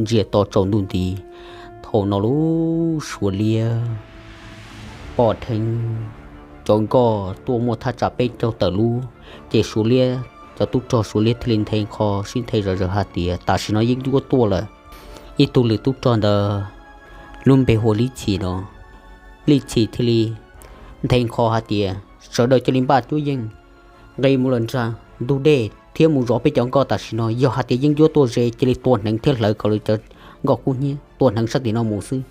ntsia to tsaus ntuj nti. Thaum no lub Suav liab pom dheev cov nkoj tuaj muaj thaj tsam peb caug tawm lub, ces Suav liab, cov tub rog Suav liab thiaj li nthe nqho sib nthe zom zaws hais tias tam sim no yeeb ncuab tuaj lawm. Ib tug lwm tub rog ntawd lub npe hu ua Lib Chim no, Lib Chim thiaj li nthe nqho hais tias sawv daws cia li npaj cuab yeej, nqis mus lawm nram ntug dej thiab mus zov peb cov nkoj tam sim no. Yog hais tias yeeb ncuab tuaj ze cia li tua hneev thiab hlawv kom lawv cov nkoj kub hnyiab, tua hneev sab tim no mus xwb,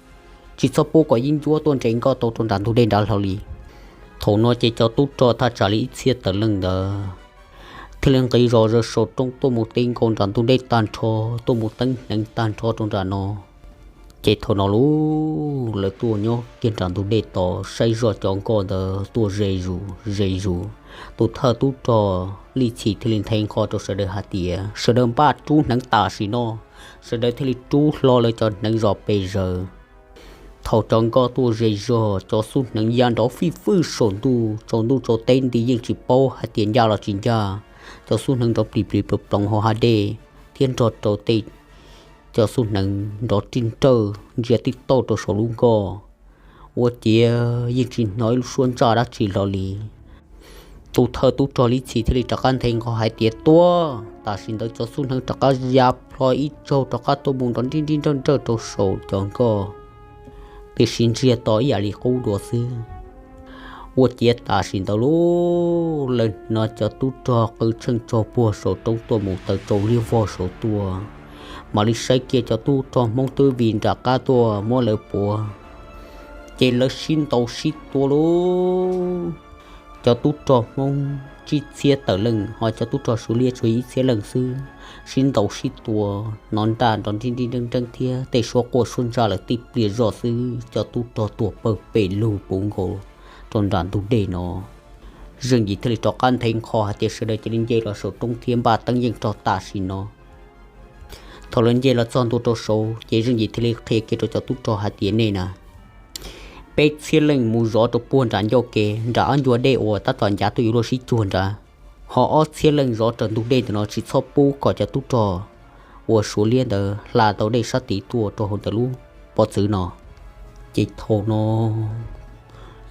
tsis txhob pub kom yeeb ncuab tuaj nres nkoj tau rau nram ntug dej nrad hlo li. Thaum no ces cov tub rog thaj tsam li ib txhiab tawm leej ntawd thiaj li nqis zom zaws saum roob tuaj mus ti nkaus nram ntug dej tag nrho, tuaj mus teeb hneev tag nrho rau nram no. Ces thaum no lub, lawv tuaj nyob kiag nram ntug dej tos saib zoj cov nkoj ntawd tuaj ze zus ze zus. Tus thawj tub rog Lib Chim thiaj li nthe nqho rau sawv daws hais tias sawv daws npaj rub hneev tam sim no. Sawv daws thiaj li rub hlo lawv cov hneev zom pes zaws. Thaum cov nkoj tuaj ze zog, cov xub hneev ya nrov fij fwj saum ntuj, tsaus ntuj tsaus teb nti yeej tsis paub hais tias ncaj los tsis ncaj. Cov xub hneev nrov plis plis ploov ploov hauv hav dej thiab nrog rau tej, cov xub hneev nrov rij nrawj ntsia tij tauj rau saum lub nkoj. Ua ciav yeej tsis hnov ib lub suab ntsaj dab tsi hlo li. Tus thawj tub rog Lib Chim thiaj li rov qab nthe nqho hais tias tua. Tam sim ntawd cov xub hneev rov qab ya plho ib tsaug rov qab tuaj mus nrov nrij nrij nrawj nrawj rau saum cov nkoj, tiam sis ntsia to ib yam li qub dua xwb. Ua ciav tam sim ntawd lub, lawv hnov cov tub rog qw tsheej tsaug puag saum roob tuaj mus taws tsau liab vog saud tuaj, mam li saib kiag cov tub rog Hmoob twb vij nram qab tuaj muab lawv puav, ces lawv sib ntaus sib tua lub. Cov tub rog Hmoob tsib txhiab tawm leej, ho cov tub rog Suav liab tsuas ib txhiab leej xwb, sib ntaus sib tua, hnov nraj nrov nrij nrij nreeb nreeb thiab tej suab quaj suab ntsaj lawm tib pliag zoj xwb, cov tub rog tuag pawg pes lug puv nkaus rau nram ntug dej no. Zeej Yim thiaj li rov qab nthe nqho hais tias sawv daws cia li nce los saum roob thiab npaj teeb yeej rog tam sim no. Thaum lawv nce los txog ntua rau saud ces Zeej Yim thiaj li qhia kiag rau cov tub rog hais tias nej na, peb txhiab leej mus zov rau puag nram ncauj kev nram ob ncua dej uas tab tom ncav tuaj yuav luag sib cuag nrad, ho ob txhiab leej zov raws ntug dej ntawm no tsis txhob pub kom cov tub rog uas Suav liab ntawd hla tau dej sab tid tuaj rau hauv ntawm lub pob txwv no. Ces thaum no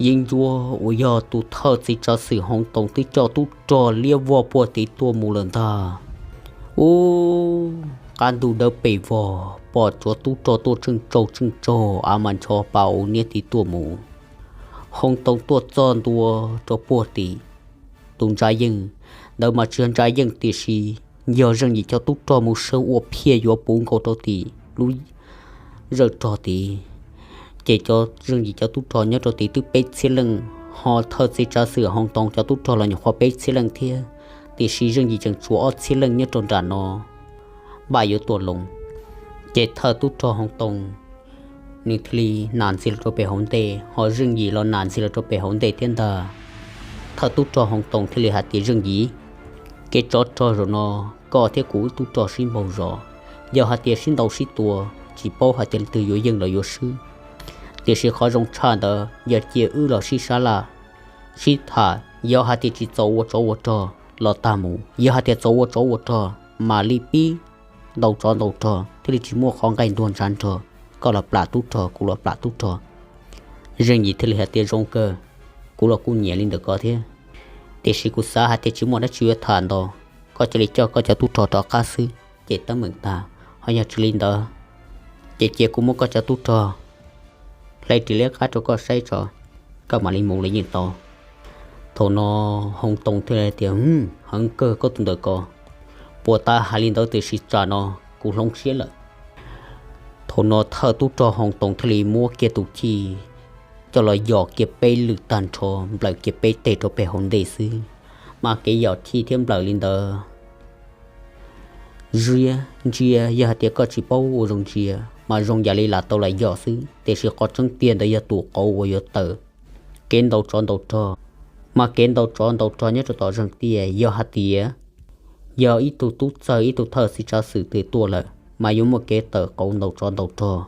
Yeeb Ncuab uas yog tus thawj txiv tsav xwm Hoo Toos twb coj tub rog liab vog puag tid tuaj mus lawm ntag. Ub, qab ntug dawb pes vog pom cov tub rog tuaj tsheej tsaug tsheej tsaug av mas ncho pa u niab tid tuaj mus. Hoo Toos tuaj txog ntua rau puag tim tus ntsa yeej, ntawd mas tsis yog ntsa yeej tiam sis yog Zeej Yim cov tub rog mus saw ua phiaj yuav puv nkaus rau tim lub zawj rog tid. Ces cov Zeej Yim cov tub rog nyob rau tid twb peb txhiab leej, ho thawj txiv tsav xwm Hoo Toos cov tub rog los nyuam qhuav peb txhiab leej thiab, tiam sis Zeej Yim tseem tshuav ob txhiab leej nyob rau nram no npaj yuav tuaj loo. Ces thawj tub rog Hoo Toos nws thiaj li nam ntxiv los rau pem hauv ntej, ho Zeej Yim los nam ntxiv los rau pem hauv ntej thiab ntag. Thawj tub rog Hoo Toos thiaj li hais tias Zeej Yim, kev tsov rog zaum no koj thiab kuv wb tub rog sib npaug zos, yog hais tias sib ntaus sib tua tsis paub hais tias leej twg yuav yeej los yuav swb. Tiam sis qhov zoo tshaj ntawd yog cia wb los sib sab laj, sib tham, yog hais tias tsis txaus ua tsov ua rog los tag mus, yog hais tias txaus ua tsov ua rog mam li pib ntaus tsov ntaus rog thiaj li tsis muaj qhov nqaij ntuag ntshav nrog, koj los plam tub rog kuv los plam tub rog. Zeej Yim thiaj li hais tias zoo kawg, kuv los kuj nyiam li ntawm koj thiab, tiam sis kuv xav hais tias tsis muaj dab tsi yuav tham ntau, koj cia li coj koj cov tub rog rov qab xwb ces teeb meem tag, ho yog tsis li ntawd ces cia kuv muab koj cov tub rog hle ris liab qab rau koj saib tso, koj mam li mus los yeej tau. Thaum no Hoo Toos thiaj li tias, heev kawg koj tus ntawm ko, puas tas hais li ntawd tiam sis tsam no kuv hloov siab lawm. Thaum no thawj tub rog Hoo Toos thiaj li muab kiag tus chij coj los yos kiag peb lwm tag nrho, nplawm kiag peb teg rau pem hauv ntej xwb. Mas kev yos chij thiab nplawm li ntawd, ziab ntsia yog hais tias koj tsis paub ua zoo ntsia mas zoo yam li lam tau lam yos xwb, tiam sis qhov tseeb tiag ntawd yog tus qauv uas yuav tawm kev ntaus tsov ntaus rog. Mas kev ntaus tsov ntaus rog nyob rau tom zeeg tiaj yog hais tias yog ib tug tub txawg ib tug thawj txiv tsav xwm twg tuaj lawm mas yuav muaj kev tawm qauv ntaus tsov ntaus rog,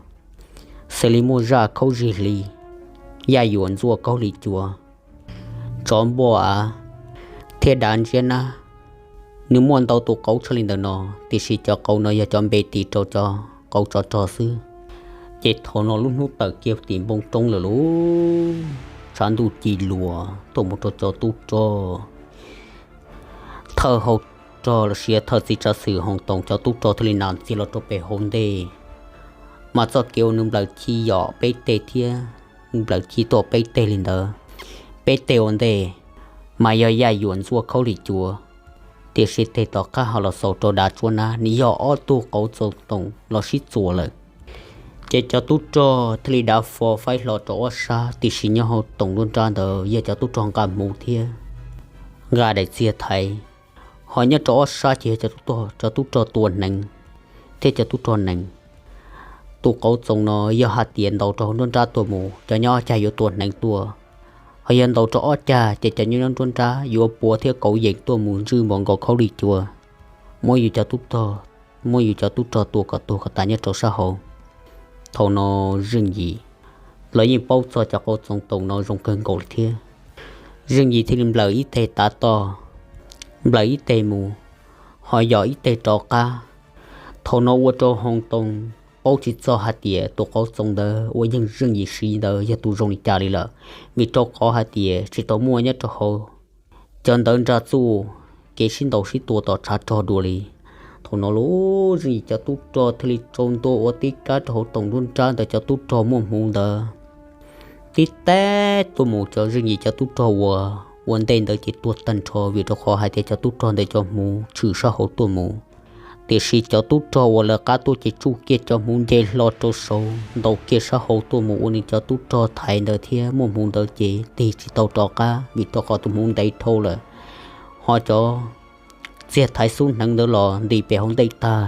xws li muaj zaj khaub zig hli, yaj yuam ntxuaj khaub hli cua, tsov npua av, thiab dav ntsiab nab. Nws muaj ntau tus qauv tshaj li ntawm no, tiam sis cov qauv no yog cov npe tis rau cov qauv tsov rog xwb. Ces thaum no lub hnub tawm kiag tim npoo roob lawm lauj, tshav ntuj ci luas tuaj mus rau cov tub rog. Thawj hau rog los sis thawj txiv tsav xwm Hoos Toos cov tub rog thiaj li nta ntxiag los rau pem hauv ntej, mas txoj kev uas nws nplawm ci yom peb teg thiab nplawm ci tuaj peb teg li ntawd, peb teg ua ntej mas yog yaj yuam ntxuaj khaub hli cua, tiam sis teg tom qab ho los xaus rau dav ntsiab nab, nws yog ob tug qauv txoos toos los sib txuas lawm. Ces cov tub rog thiaj li dav fo faib hlo rau ob sab, tiam sis nyob hauv toos nruab nrab ntawd yog cov tub rog nqa hmuv thiab nqa daim txiag thaiv, ho nyob rau ob sab ces yog cov tub rog tua hneev thiab cov tub rog nees. Tus qauv txoos no yog hais tias ntaus rau hauv nruab nrab tuaj mus, cov nyob ob cag yuav tua hneev tuaj, ho yog ntaus rau ob cag ces cov nyob nruab nrab yuav puav thiab kauv yees tuaj mus ntswj npaum nkaus khaub hli cua, muab yus cov tub rog, muab yus cov tub rog tua kom tuag kom tas nyob rau sab hauv. Thaum no Zeej Yim los yeej paub txog cov qauv txoos toos no zoo kawg nkaus li thiab. Zeej Yim thiaj li nplawm ib teg tav toj, nplawm ib teg mus, ho yos ib teg rov qab. Thaum no ua rau Hoos Toos paub tsis txog hais tias tus qauv txoos ntawd uas yog Zeej Yim siv ntawd yog tus zoo li cas li lawm, vim rau qhov hais tias tsis tau muaj nyob rau hauv cov ntawv nra txuj kev sib ntaus sib tua tom tshav rog dua li. Thaum no lauj, Zeej Yim cov tub rog thiaj li tsau ntua ua tib kab rau hauv toom nruab nrab ntawd cov tub rog muaj hmuv ntawd tib teb tuaj mus, cov Zeej Yim cov tub rog uas ua ntej ntawd ces tuag tag nrho, vim rau qhov hais tias cov tub rog ntawd cov hmuv tshwm sab hauv tuaj mus. Tiam sis cov tub rog uas lawv qab tuaj ces tsuj kiag cov hmuv nce hlo rau saud ntaus kiag sab hauv tuaj mus ua nws cov tub rog thaiv ntawd thiab muaj hmuv ntawd ces tig tsis tau rov qab, vim rau qhov tus hmuv ntev dhau lawm. Ho cov txiag thaiv xub hneev ntawd los nti pem hauv ntej tag,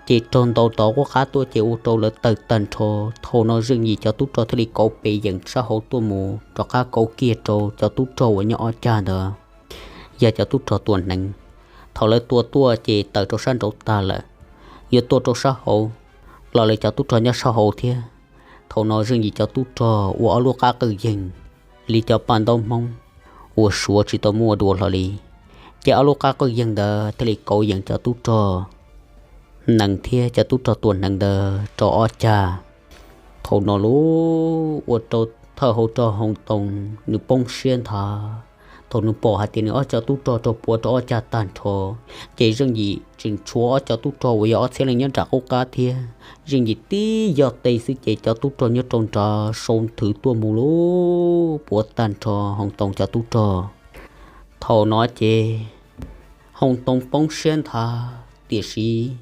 ces raug ntaus tov quab qab tuaj ces ua rau lawv tawg tag nrho. Thaum no Zeej Yim cov tub rog thiaj li kauv pes yeem sab hauv tuaj mus rov qab kauv kiag rau cov tub rog uas nyob ob cag ntawd, yog cov tub rog tua hneev. Thaum lawv tua tuaj ces tawm rau sab nraud tag lawm, yuav tuaj rau sab hauv los lawv cov tub rog nyob sab hauv thiab. Thaum no Zeej Yim cov tub rog ua ob lub qab qwj yeeg li cov paj ntaub Hmoob uas suav tsis tau muaj dua hlo li, ces ob lub qab qwj yeeg ntawd thiaj li kauv yeem cov tub rog nees thiab cov tub rog tua hneev ntawd rau ob cag. Thaum no lauj, ua rau thawj hauv rog Hoos Toos nws poob siab nthav. Thaum nws pom hais tias nws ob cov tub rog raug puav rau ob cag tag nrho, ces Zeej Yim tseem tshuav ob cov tub rog uas yog ob txhiab leej nyob nram qub qab thiab. Zeej Yim tib yog tes xwb ces cov tub rog nyob rau nrad sau nthwv tuaj mus lauj, puav tag nrho Hoos Toos cov tub rog. Thaum no ces Hoos Toos poob siab nthav, tiam sis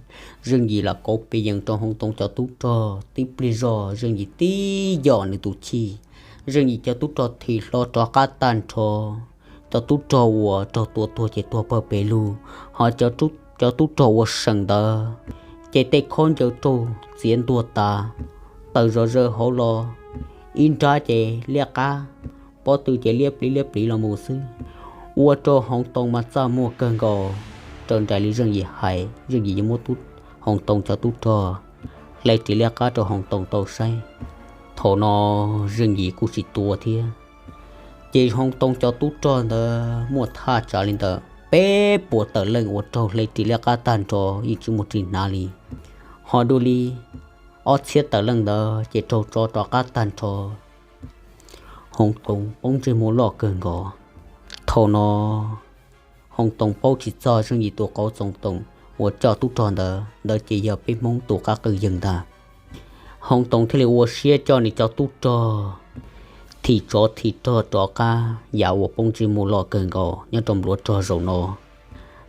Zeej Yim lam kauv pes yeem rau Hoos Toos cov tub rog. Tib pliag zog Zeej Yim tib yom nws tus chij, Zeej Yim cov tub rog thim hlo rov qab tag nrho. Cov tub rog uas raug tua tuag ces tuag pawg pes lug, ho cov tub rog uas seem ntawd ces tej khaub ncaws raug txiav ntuag tas, tawm zom zaws hauv los, ib nrab ces liab qab, pob tw ces liab pliv liab pliv los mus xwb. Ua rau Hoos Toos mas txaj muag kawg nkaus, raws nraim li Zeej Yim hais, Zeej Yim yuav muab Hoos Toos cov tub rog hle ris liab qab rau Hoos Toos tau saib. Thaum no Zeej Yim kuj tsis tua thiab. Ces Hoos Toos cov tub rog ntawd muaj thaj tsam li ntawm peb puas tawm leej uas raug hle ris liab qab tag nrho, yeej tsis muaj ris hnav li. Ho dua li ob txhiab tawm leej ntawd ces raug tso rov qab tag nrho. Hoos Toos poob ntsej muag loj kawg nkaus. Thaum no Hoos Toos paub tsis txog Zeej Yim tus qauv txoos toom uas coj tub rog ntawd, ntawd ces yog peb Hmoob tus qab qwj yeeg ntag. Hoos Toos thiaj li ua siab coj nws cov tub rog thim tsov thim rog rov qab, yam uas poob ntsej muag loj kawg nkaus nyob rau npluav rog zaum no.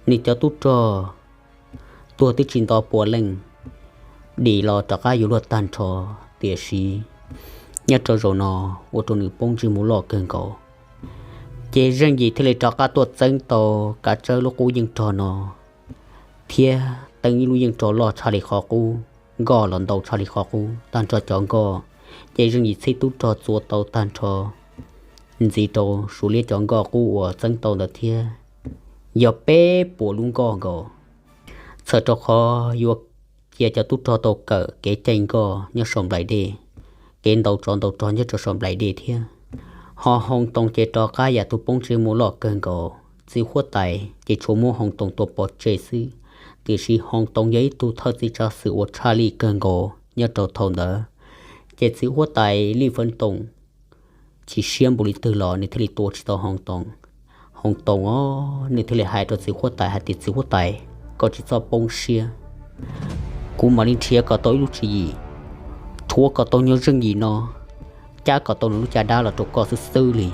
Nws cov tub rog tuag twb tsis nto puas leej, dim los rov qab yuav luag tag nrho, tiam sis nyob rau zaum no ua rau nws poob ntsej muag loj kawg nkaus. Ces Zeej Yim thiaj li rov qab tuaj txeeb tau kav tsawb lub qub yeej rog no, thiab teeb ib lub yeej rog loj tshaj li qhov qub, nkoj los ntau tshaj li qhov qub tag nrho cov nkoj. Ces Zeej Yim txhij tub rog txua tau tag nrho ntxiv rau Suav liab cov nkoj qub uas txeeb tau ntawd thiab, yog peb puas lub nkoj nkaus. txhawm rau qhov yuav cia cov tub rog tau kawm kev caij nkoj nyob saum nplaim dej, kev ntaus tsov ntaus rog nyob rau saum nplaim dej thiab. Ho Hoo Toos ces rov qab yam tus poob tsev mus loj kawg nkaus, txiv huab tais ces tsuas muab Hoo Toos tua pov tseg xwb. Tiam sis Hoo Toos yog ib tug thawj txiv tsav xwm uas tshaj lij kawg nkaus nyob rau thaum ntawd, ces txiv huab tais Lij Feeb Toos chim siab npaum li twg los nws thiaj li tua tsis tau Hoo Toos. Hoo Toos os, nws thiaj li hais rau txiv huab tais hais tias, Txiv huab tais, koj tsis txhob poob siab, kuv mam li nrhiav kom tau ib lub tswv yim, rhuav kom tau nyuag zeej yim no, cab kom tau nws lub caj dab los rau koj xwb xwb li.